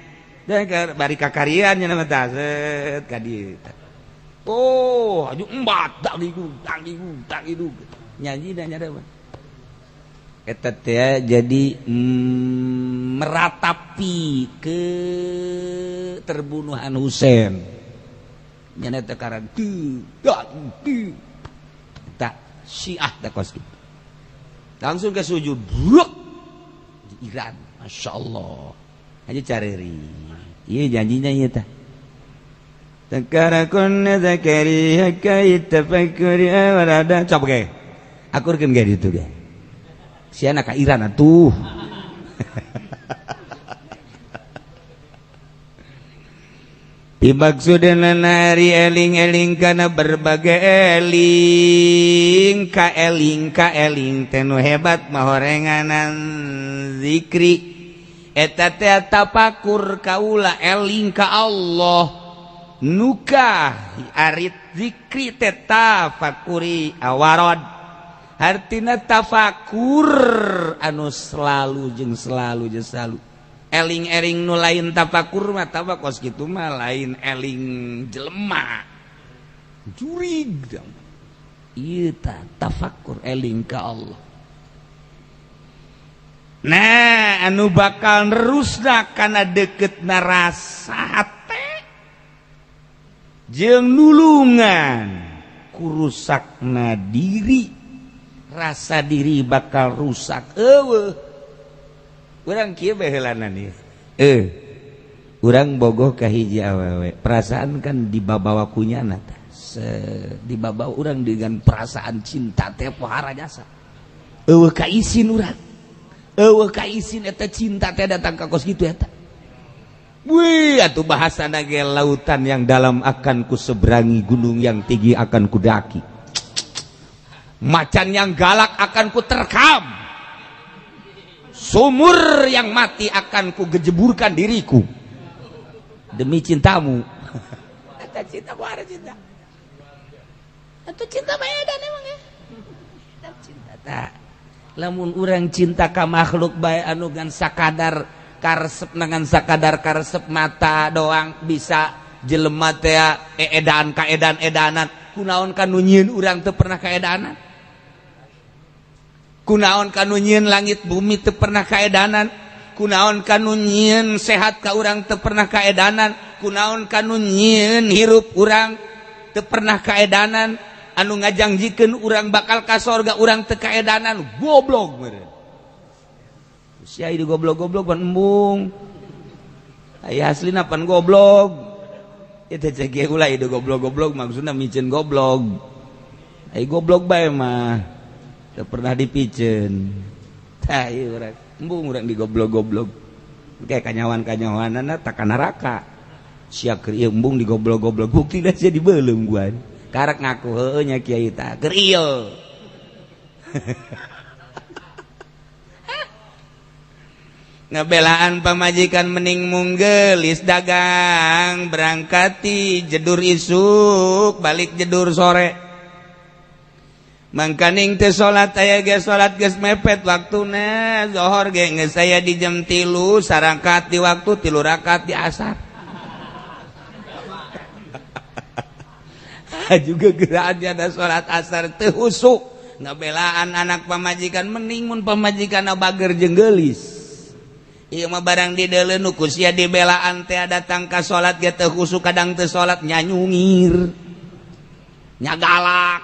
dan bari kakarian nya mah tah set ka dieu. Oh, aju embat tak digu tak digu nyanyi dan nyada mah. Eta teh jadi meratapi ke terbunuhan Husain. Nya teh karan ti tak Syiah teh kos kitu. Langsung ke sujud bruk di Iran. Masya Allah. Aja careri. Iya janjinya ieu tah. Takarakun zakari hakai tafakkuri warada. Coba ge. Akurkeun ge ditu ge. Siana ka Iran atuh. Dimaksudna nari eling-eling kana berbagai eling ka eling teh nu hebat mah horenganan zikri. Eta teh tapakur kaula eling ka Allah nuka arit zikri teh tafakuri awarad hartina tafakur anu selalu jeung selalu jeung selalu eling-eling nu lain tafakur mah kos kitu mah lain eling jelema jurig ieu tah tafakur eling ka Allah. Nah anu bakal nerusna kana deketna rasa hate jeung nulungan kurusakna diri, rasa diri bakal rusak. Eueuh urang kieu bae heulana ieu. Urang bogoh ka hiji awewe, perasaan kan dibabawa kunyana tah. Dibabawa urang dengan perasaan cinta teh pohara jasa. Eueuh kaisin urang. Eueuh kaisin eta cinta teh datang ka kos kitu eta. Wih, atuh bahasana ge lautan yang dalam akan ku seberangi, gunung yang tinggi akan kudaki. Macan yang galak akan ku terkam. Sumur yang mati akan ku gejeburkan diriku demi cintamu. Eta cinta pohara cinta. Atuh cinta mah edan emang ya. Eta cinta tah. Lamun urang cinta ka makhluk bae anu ngan sakadar karesep, ngan sakadar karesep mata doang bisa jelema teh edan ka edan-edanan. Kunaon kanu nyieun urang teu pernah kaedanan? Kunaon kanu nyieun langit bumi teu pernah kaedanan? Kunaon kanu nyieun sehat ka urang teu pernah kaedanan? Kunaon kanu nyieun hirup urang teu pernah kaedanan? Anu ngajangjikeun urang bakal ka sorga urang teu kaedanan? Goblok meureun. Sia ieu goblok-goblok pan embung. Aya aslina pan goblok. Ieu teh cek ge ulah ieu goblok-goblok maksudna miceun goblok. Ai goblok bae mah teu pernah dipiceun. Tah ieu urang embung urang digoblok-goblok. Kayak kanyawan-kanyawanana tak ka neraka. Sia keur ieu embung digoblok-goblok buktina sia dibeuleum guan. Karek ngaku heueuh nya kiai tah keur ieu. Ngebelaan pamajikan mending munggelis dagang berangkati jedur isuk balik jedur sore. Mangkaning teu salat aya ge salat geus mepet waktuna zohor ge geus aya di jam 3 sarangkat di waktu 3 rakaat di asar. Juga geraannya ada salat asar teu husuk. Ngebelaan anak pamajikan mending mun pamajikan bager jeung geulis. Ieu mah barang dideuleun nu ku sia dibelaan teh datang ka salat ge teu khusuk kadang teu salat nyanyungir. Nyagalak.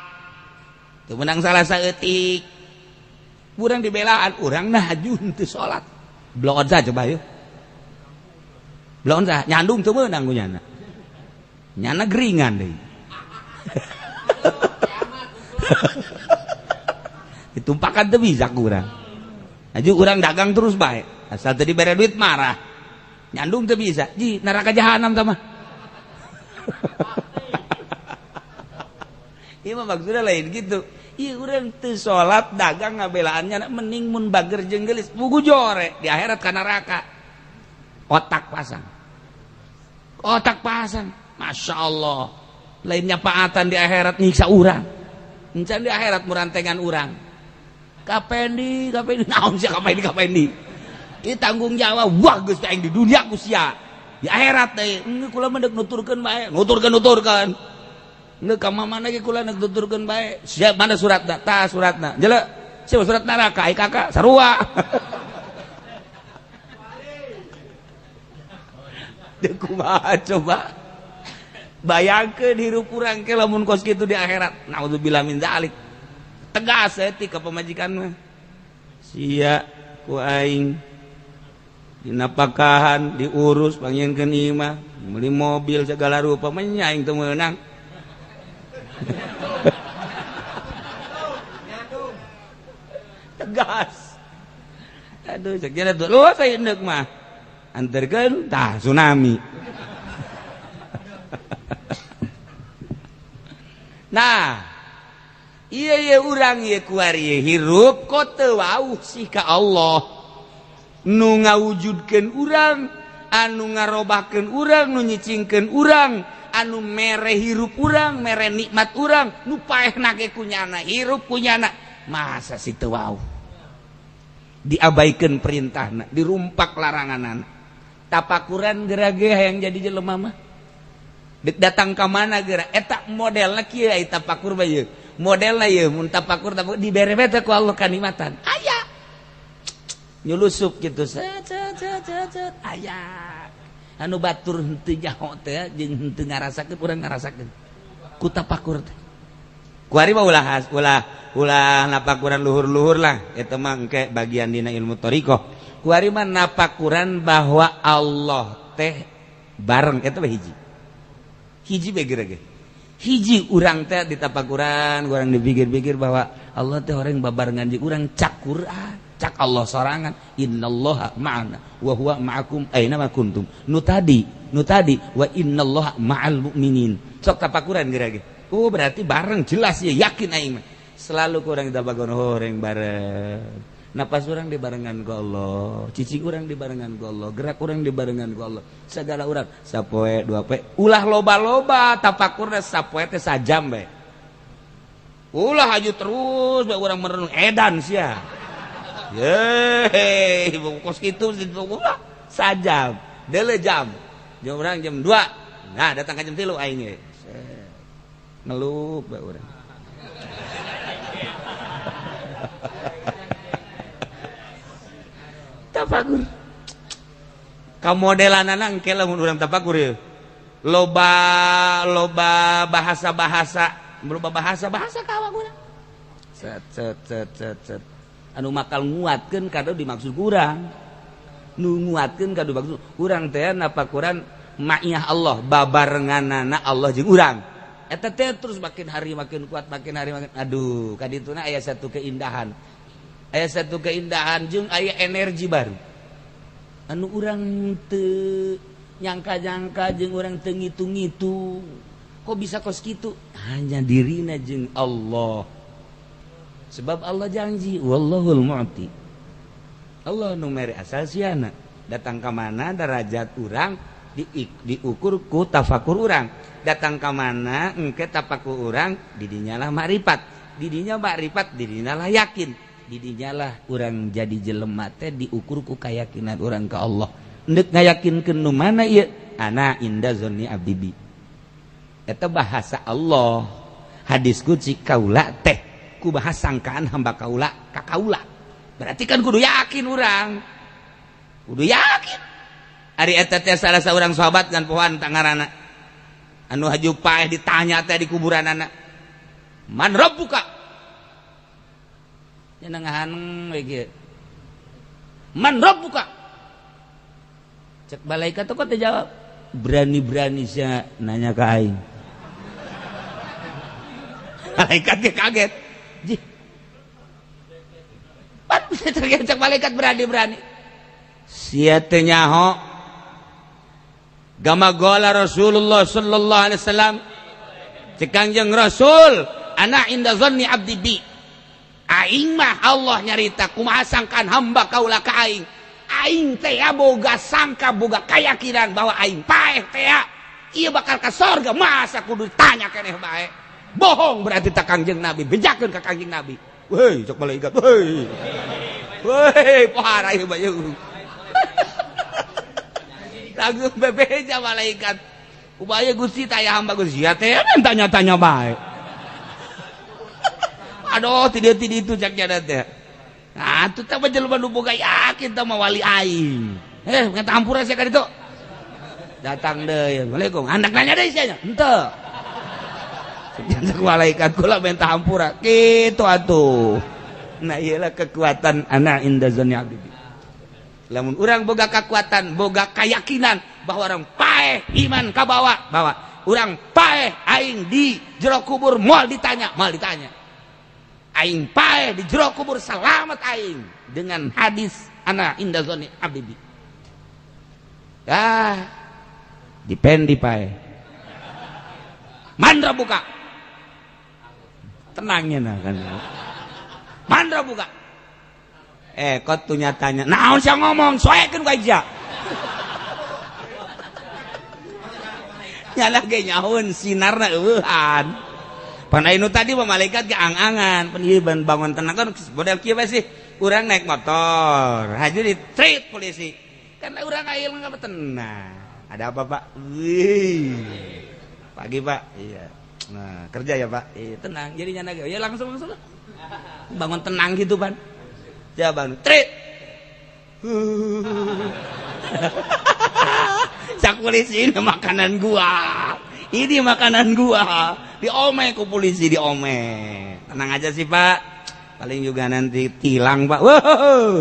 Teu meunang salah saeutik. Urang dibelaan urang nah haju teu salat. Bloon sa coba yeuh. Bloon sa nyandung teu meunang ku nyana. Nyana geringan deui. Ditumpakan teu bisa ku urang. Haju urang dagang terus bae. Asal tadi bere duit marah. Nyandung teu bisa. Ji neraka jahanam tah mah. Ieu mah maksudna lain gitu. Ieu urang teu salat dagang ngabelaannya mending mun bager jeung geulis bugu jore di akhirat ka neraka. Otak pasang. Otak pasang. Masya Allah. Lainnya paatan di akhirat nyiksa urang. Encan di akhirat murantengan urang. Kapendi, kapendi naon sia kapendi kapendi. Ieu tanggung jawab wah geus aing di dunia ku sia. Di akhirat teh enggeus kula mah deuk nuturkeun bae, nuturkeun-nuturkeun. Enggeus ka mamana ge kula deuk nuturkeun bae. Sia mana suratna? Tah suratna. Jele, sia surat neraka ai kakak sarua. Deuk kumaha coba? Bayangkeun hirup urang ke lamun kos kitu di akhirat. Naudzubillah min dzalik. Tegas eutik ka pamajikan mah. Sia ku aing dinapakahan diurus panggieunkeun imah meuli mobil segala rupa menya aing teu meunang. Tegas. Aduh cek jere tuh luas aya endek mah. Anterkeun tah tsunami. Nah, ieu ieu urang ieu kuari hirup kok teu wauh sih ka Allah. Nu ngawujudkeun urang, anu ngarobahkeun urang, nu nyicingkeun urang, anu mere hirup urang, mere nikmat urang, nu paehna ge kunyana, hirup kunyana. Masa sih teu wauh? Diabaikeun perintahna, dirumpak laranganana. Tapakuran geura ge hayang jadi jelema mah. Dek datang ka mana geura eta modelna kieu ai tapakur bae ieu. Modelna ieu mun tapakur tapakur dibere bae teh ku Allah kanikmatan. Aya. Nyulusup gitu set set set set aya. Anu batur henteu nyaho teh jeung henteu ngarasakeun urang ngarasakeun. Ku tapakur teh. Kuari mah ulah ulah ulah napakuran luhur-luhur lah eta mah engke bagian dina ilmu thariqah. Kuari mah napakuran bahwa Allah teh Bareng eta we hiji. Hiji bae geura ge. Hiji urang teh ditapakuran, urang dipikir-pikir bahwa Allah teh orang babarengan jeung urang, cak Quran, cak Allah sorangan, innallaha ma'ana wa huwa ma'akum aina ma kuntum. Nu tadi wa innallaha ma'al mu'minin. Sok tapakuran geura ge. Oh, berarti bareng jelas ya, yakin aing mah. Selalu kurang ditapakuran horeng bareng. Napas urang dibarengan ku Allah, cicing urang dibarengan ku Allah, gerak urang dibarengan ku Allah. Segala urang sapoe dua poe ulah loba-loba tapakurna, sapoe teh sajam bae. Ulah haju terus bae urang merenung, edan sia. Yeay, kos kitu ulah sajam, deule jam. Jam urang jam 2. Nah, datang ke jam 3 aing ge. Ngelup bae urang. Tafakur kamodelanana engke lamun urang tafakur ye. Loba loba bahasa-bahasa, loba bahasa-bahasa ka awak urang. Set set set set set. Anu bakal nguatkeun kado dimaksud urang. Nu nguatkeun kado dimaksud urang teh napakuran ma'iyah Allah, babarenganana Allah jeung urang. Eta teh terus makin hari makin kuat, makin hari makin aduh, kadituna aya satu keindahan. Aya satu keindahan jeung aya energi baru anu urang teu nyangka-nyangka jeung urang teu ngitung-ngitung, kok bisa kos kitu, hanya dirina jeung Allah, sebab Allah janji wallahul mu'ti, Allah nu mere asal siana datang ka mana derajat urang diukur ku tafakur urang, datang ka mana engke tafakur urang didinya lah makrifat, didinya makrifat didinya lah yakin, didinyalah urang jadi jelema teh diukur ku keyakinan urang ke Allah. Ndek ngayakinkeun nu mana ieu? Ana inda zonni abdi bi. Eta bahasa Allah. Hadis qudsi kaula teh ku bahasa sangkaan hamba kaula ka kaula. Berarti kan kudu yakin urang. Kudu yakin. Ari eta teh salah saurang sahabat kan pohoan tangarana. Anu haju paeh ditanya teh di kuburanana. Man rabbuka? Nyenengahan we kieu. Man rabbuka? Cek malaikat kok teh jawab. Berani-berani sia nanya ka aing. Malaikat ge kaget. Jih. Pan cek malaikat berani-berani. Sia teh nyaho. Gama gola Rasulullah sallallahu alaihi wasallam. Cek Kangjeng Rasul, ana inda zanni abdi bi. Aing mah Allah nyarita kumaha sangkaan hamba kaula ka aing. Aing teh boga sangka, boga keyakinan bahwa aing paeh teh ieu bakal ka sorga, masa kudu ditanya keneh bae. Bohong berarti tak Kangjeng Nabi, bejakeun ka Kangjeng Nabi. Weh, cok malaikat, weh. Weh, pohara ieu bae. Langsung bebeja malaikat. Kumaha Gusti taya hamba Gusti ya teh tanya-tanya bae. Aduh, tidak tidak itu cak jada teh. Nah, itu teh jelema nu boga yakin teh mah wali aing. Minta ampura sia ka ditu. Datang deui. Assalamualaikum. Handak nanya deui sia nya. Henteu. Cek malaikat kula minta ampura. Kitu atuh. Nah, iyalah kekuatan ana inda zanni abdi. Lamun urang boga kekuatan, boga keyakinan bahwa orang paeh iman kabawa, bahwa urang paeh aing di jero kubur moal ditanya, moal ditanya. Aing paeh di jero kubur selamat aing dengan hadis ana inda zonni abdi. Ah, dipendi paeh. Mandra buka. Tenangnya nah kan. Mandra buka. Kok tuh nyatanya. Naon sia ngomong, soekeun ku aing sia. Nyalah ge nyaun sinarna eueuhan. Pan anu tadi mah malaikat ge ang-angan, pan ieu bangun tenang kan model kieu bae sih. Urang naik motor, haju ditreat polisi. Karena urang aya nggak tenang. Ada apa, Pak? Wih. Pagi, Pak. Iya. Nah, kerja ya, Pak. Iya, tenang. Jadi nyana ge ya langsung langsung. Bangun tenang gitu, Pan. Ya bangun, trit. Cak polisi ini makanan gua. Ini makanan gua. Diome ku polisi, diome. Tenang aja sih, Pak. Paling juga nanti tilang, Pak. Wow.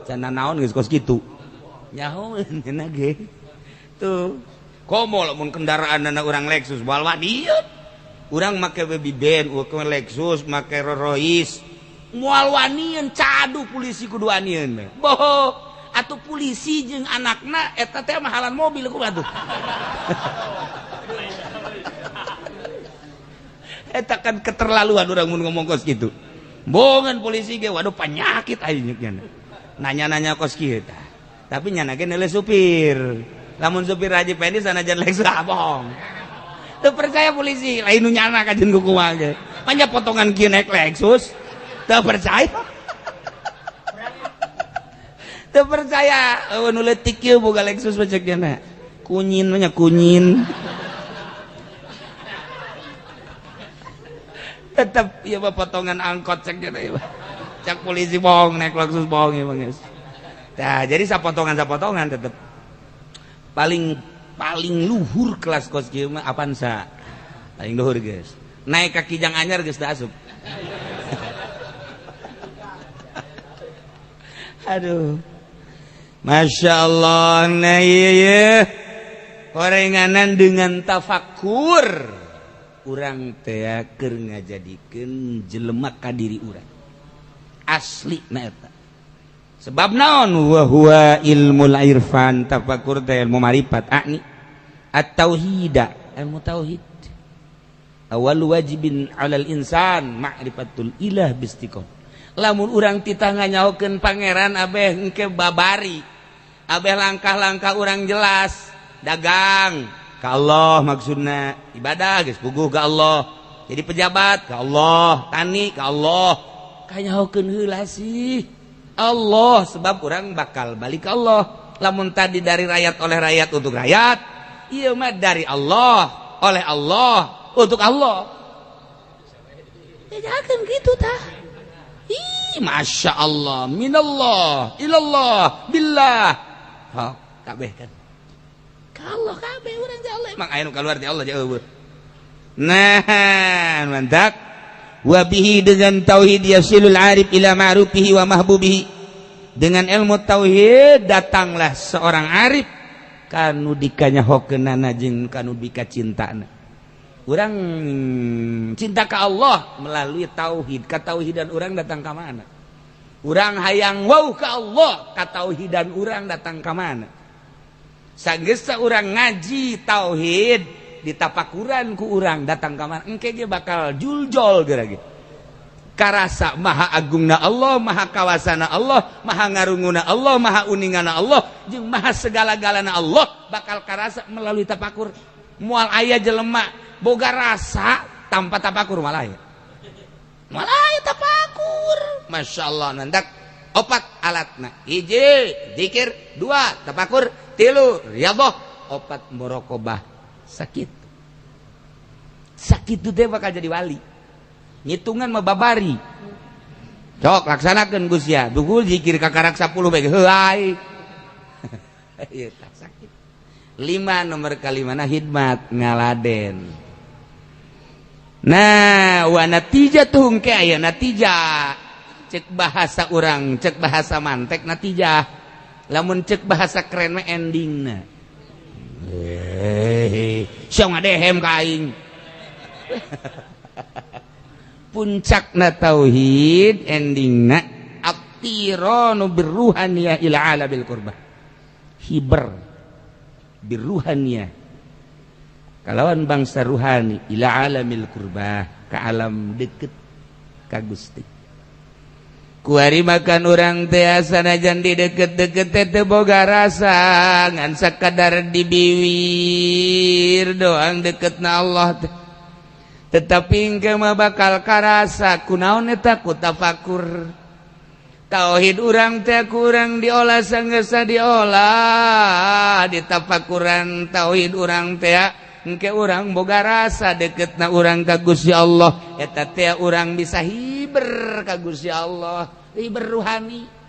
Cana naon geus kos kitu. Nyaho cenah ge. Tuh. Komo lamun kendaraan anak orang Lexus moal wanian. Urang make Baby Band, make Lexus, make Rolls Royce. Moal wanian cadu polisi kudu wanian. Boho, atuh polisi jeung anakna eta teh mahalan mobil kumaha tuh. Eta kan keterlaluan urang mun ngomong kos kitu. Bongan polisi ge waduh penyakit aing nya. Nanya-nanya kos kieu tah. Tapi nyana ge neuleuh supir. Lamun supir Haji Pendi sanajan Lexus bohong. Teu percaya polisi, lain nu nyana kajeun ku kumaha ge. Manya potongan kieu naik Lexus. Teu percaya. Teu percaya eueuh nu leutik kieu boga Lexus mah ceuk nya. Kunyin mah nya kunyin. Tetep ieu mah potongan angkot cek nya ieu. Cak polisi bohong naik Lexus bohong ieu mah geus. Tah jadi sapotongan-sapotongan tetep paling paling luhur kelas kos kieu mah Avanza. Paling luhur geus. Naik ka Kijang anyar geus teu asup. Aduh. Masya Allah, nah ieu horenganan dengan tafakur. Urang teh keur ngajadikeun jelema ka diri urang asli na eta sebab naon wa huwa ilmul irfan tafakur teh ilmu marifat akni at-tauhida ilmu tauhid awal wajibin alal insan ma'rifatul ilah bistiqom lamun urang titah nganyahokeun pangeran abeh engke babari abeh langkah-langkah urang jelas dagang ka Allah maksudna ibadah geus puguh ka Allah jadi pejabat ka Allah tani ka Allah kanyahokeun heula sih Allah sebab urang bakal balik ke Allah lamun tadi dari rakyat oleh rakyat untuk rakyat ieu mah dari Allah oleh Allah untuk Allah jajakeun kitu tah. Ih Masya Allah minallah ilallah billah ha kabeh kan Allah kabeh urang teh Allah emang aya nu kaluar ti Allah jauh. Nah, mantap. Wa bihi dengan tauhid yasilul arif ila ma'rufihi wa mahbubihi. Dengan ilmu tauhid datanglah seorang arif kanu dikanyahokeunana jeung kanu dikacintana. Urang cinta ka Allah melalui tauhid, katauhidan urang datang ka mana? Urang hayang wau ka Allah, katauhidan urang datang ka mana? Sanggeus urang ngaji tauhid ditapakuran ku urang datang ka mana engke ge bakal juljol geura ge karasa maha agungna Allah maha kawasana Allah maha ngarunguna Allah maha uningana Allah jeung maha segala-galana Allah bakal karasa melalui tapakur moal aya jelema boga rasa tanpa tapakur malah aya moal aya tapakur masyaallah nandak opat alatna hiji zikir dua tapakur tilu riyadhah opat muraqabah sakit sakit teh bakal jadi wali ngitungan mah babari cok laksanakeun Gus ya dugul zikir kakarak 10 bae heuai ieu tah sakit 5 nomor kalimana hidmat ngaladen nah wa natijah tuh engke aya natijah cek bahasa urang cek bahasa mantek natijah lamun cek bahasa keren mah endingna hehehe sia ngadehem ka aing puncakna tauhid endingna at-tiranu birruhaniyah ila alabil qurbah hiber birruhaniyah kalawan bangsa ruhani ila alamil qurbah ka alam deket ka Gusti kuari makan urang teh sanajan di deket-deket teh teu boga rasa ngan sakadar di biwir doang deketna Allah teh tetapi engke mah bakal karasa kunaon eta ku tafakur tauhid urang teh kurang diolah sanggeus diolah ditafakuran tauhid urang teh engke urang boga rasa deketna urang ka Gusti Allah eta teh urang bisa hiber ka Gusti Allah hiber ruhani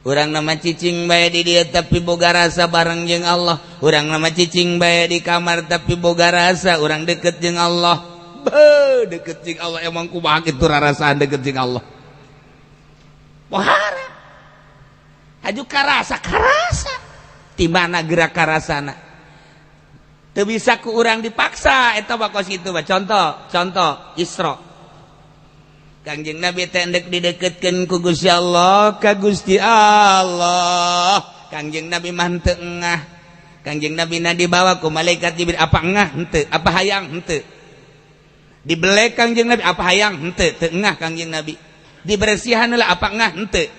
urang nama cicing bae di dieu tapi boga rasa bareng jeung Allah urang nama cicing bae di kamar tapi boga rasa urang deket jeung Allah beuh deket jeung Allah emang kumaha kitu rarasaan deket jeung Allah pohara haju karasa karasa di mana gerak karasana Teu bisa ku urang dipaksa eta mah kos kitu mah. Contoh, contoh Isra. Kangjeng Nabi teh endek dideketkeun ku Gusti Allah ka Gusti Allah. Kangjeng Nabi mah henteu engah. Kangjeng Nabi na dibawa ku malaikat Jibril, apa engah henteu, apa hayang henteu. Dibelek Kangjeng Nabi, apa hayang henteu, teu engah Kangjeng Nabi. Dibersihan heula, apa engah henteu.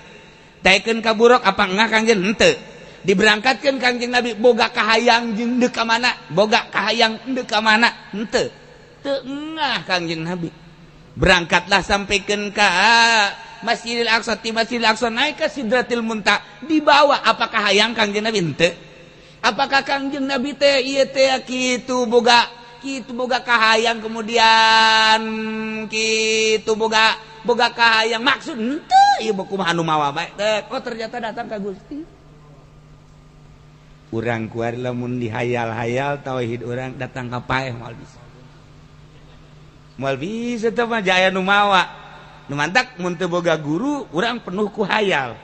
Daekeun ka buruk, apa engah Kangjeng henteu. Diberangkatkan Kangjeng Nabi, boga kahayang jeung deuk ka mana, boga kahayang deuk ka mana henteu, teu engah Kangjeng Nabi. Berangkatlah sampaikan ka Masjidil Aqsa, ti Masjidil Aqsa naik ke Sidratil Muntaha, dibawa, apakah hayang Kangjeng Nabi? Henteu. Apakah Kangjeng Nabi teh ieu teh kitu boga kitu boga kahayang, kemudian kitu boga boga kahayang maksud henteu, ieu kumaha anu mawa bae teh. Oh, ternyata datang ka Gusti. Urang kuari lamun dihayal-hayal tauhid urang datang ka paeh, moal bisa, moal bisa teh mah, jaya nu mawa. Nu mantak mun teu boga guru, urang penuh ku hayal.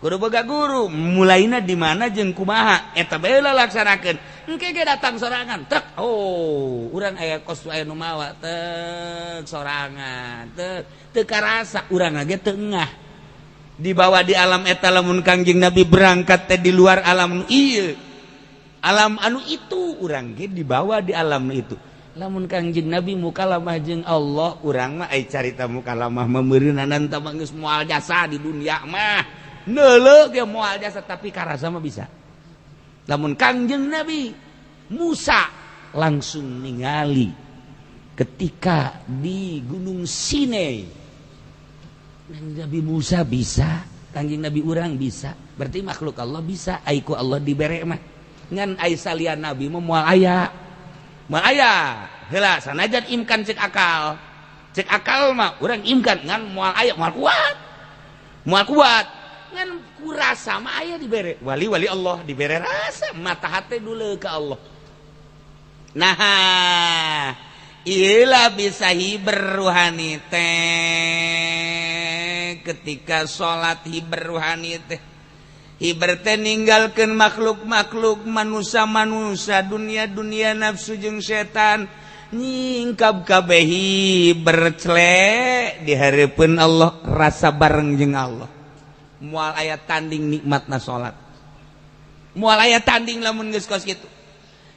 Kudu boga guru, mulaina di mana jeung kumaha eta bae laksanakeun. Engke ge datang sorangan tek. Oh, urang aya kos aya nu mawa tek sorangan tek, teu karasa urang ge teu engah dibawa di alam eta. Lamun Kangjeng Nabi berangkat teh di luar alam ieu, alam anu itu, urang ge dibawa di alam itu. Lamun Kangjeng Nabi mukalamah jeung Allah, urang mah ai carita mukalamah meumeureunana tah mah geus moal jasa di dunia mah, neuleuh ge moal jasa, tapi karasa mah bisa. Lamun Kangjeng Nabi Musa langsung ningali ketika di Gunung Sinai, Nabi Musa bisa, Kangjeng Nabi urang bisa, berarti makhluk Allah bisa. Ai ku Allah dibere mah. Ngan ai salian Nabi mah moal aya, moal aya heula. Sanajan imkan, cek akal, cek akal mah urang imkan, ngan moal aya, moal kuat, moal kuat. Ngan kurasa mah aya, dibere wali-wali Allah, dibere rasa mata hati dulu ke Allah. Nah, iyalah bisa hiber ruhani teh ketika salat. Hiber ruhani teh, hiber teh ninggalkeun makhluk-makhluk, manusia-manusia, dunia-dunia, nafsu jeung setan, nyingkap kabeh, hiber clek di hareupeun Allah, rasa bareng jeung Allah. Moal aya tanding nikmatna salat, moal aya tanding lamun geus kos kitu.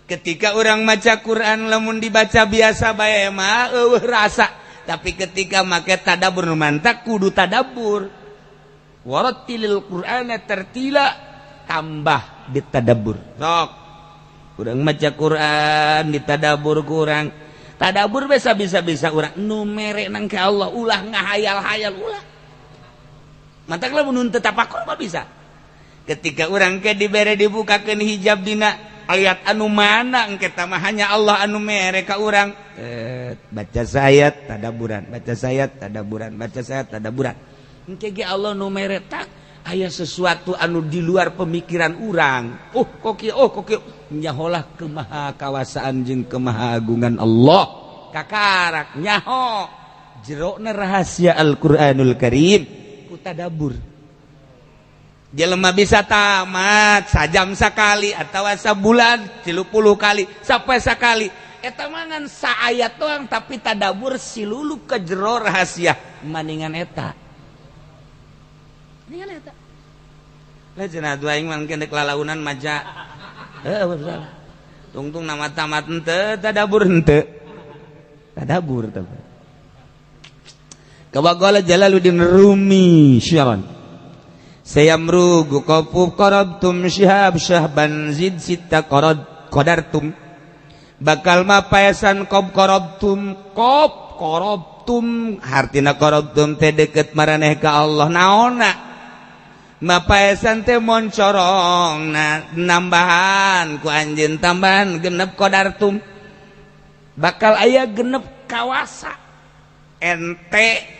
Ketika orang maca Quran, lamun dibaca biasa bae mah eueuh rasa, tapi ketika make tadabbur, mantak kudu tadabbur, warattilil qur'ana tartila, tambah ditadabbur. Sok urang maca Quran ditadabbur, kurang tadabbur bisa bisa bisa urang nu mere nang ke Allah. Ulah ngahayal-hayal, ulah. Mantak lamun teu tafakur mah bisa. Ketika urang ke dibere, dibukakeun hijab dina ayat anu mana, engke mah hanya Allah anu mere ka urang. Baca sayat tadaburan, baca sayat tadaburan, baca sayat tadaburan, engke ge Allah nu mere tak aya sesuatu anu di luar pemikiran urang. Oh kok kieu, oh kok kieu, nyaholah kemaha kawasaan jeung kemaha agungan Allah, kakarak nyaho jerona rahasia Al-Qur'anul Karim ku tadabur. Jelema bisa tamat sajam sekali atau sabulan 30 kali sampai sekali eta mah ngan saayat doang, tapi tadabur silulup ke jero rahasia, maningan eta, maningan eta lah. Cenah dua aing mah dek lalaunan maca heuh salah tungtung nama tamat henteu tadabur, henteu tadabur teh. Kawaqala Jalaluddin Rumi syiaran sayamrugu qafu qarabtum syihab syahban zid sitta qarad qadartum, bakal mapaesan qob qarabtum, qob qarabtum, hartina qarabtum teh deket maraneh ka Allah. Naonna mapaesan teh moncorong na nambahan ku anjeun tambahan genep qadartum, bakal aya genep kawasa ente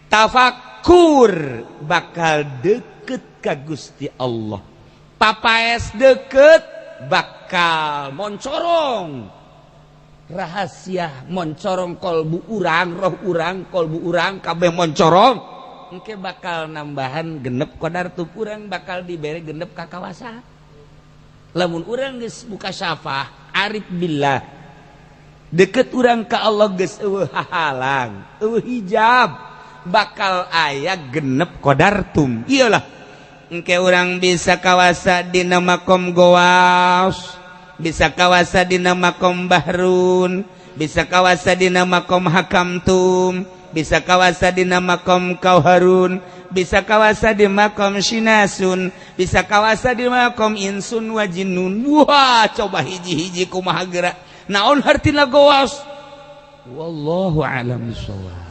tafakur, bakal deket ka Gusti Allah. Papaes deket bakal moncorong rahasia, moncorong kolbu urang, roh urang, kolbu urang kabeh moncorong. Engke bakal nambahan genep qadar tuh, urang bakal dibere genep kakawasa lamun urang geus buka syafah. Arif billah, deket urang ka Allah, geus euweuh hahalang, euweuh hijab, bakal aya genep kodartum. Iyalah, engke urang bisa kawasa dina makom gowas, bisa kawasa dina makom bahrun, bisa kawasa dina makom hakamtum, bisa kawasa dina makom kauharun, bisa kawasa di makom sinasun, bisa kawasa di makom insun wa jinnun. Wah, coba hiji-hiji kumaha gerak, naon hartina gowas, wallahu alam bisawab.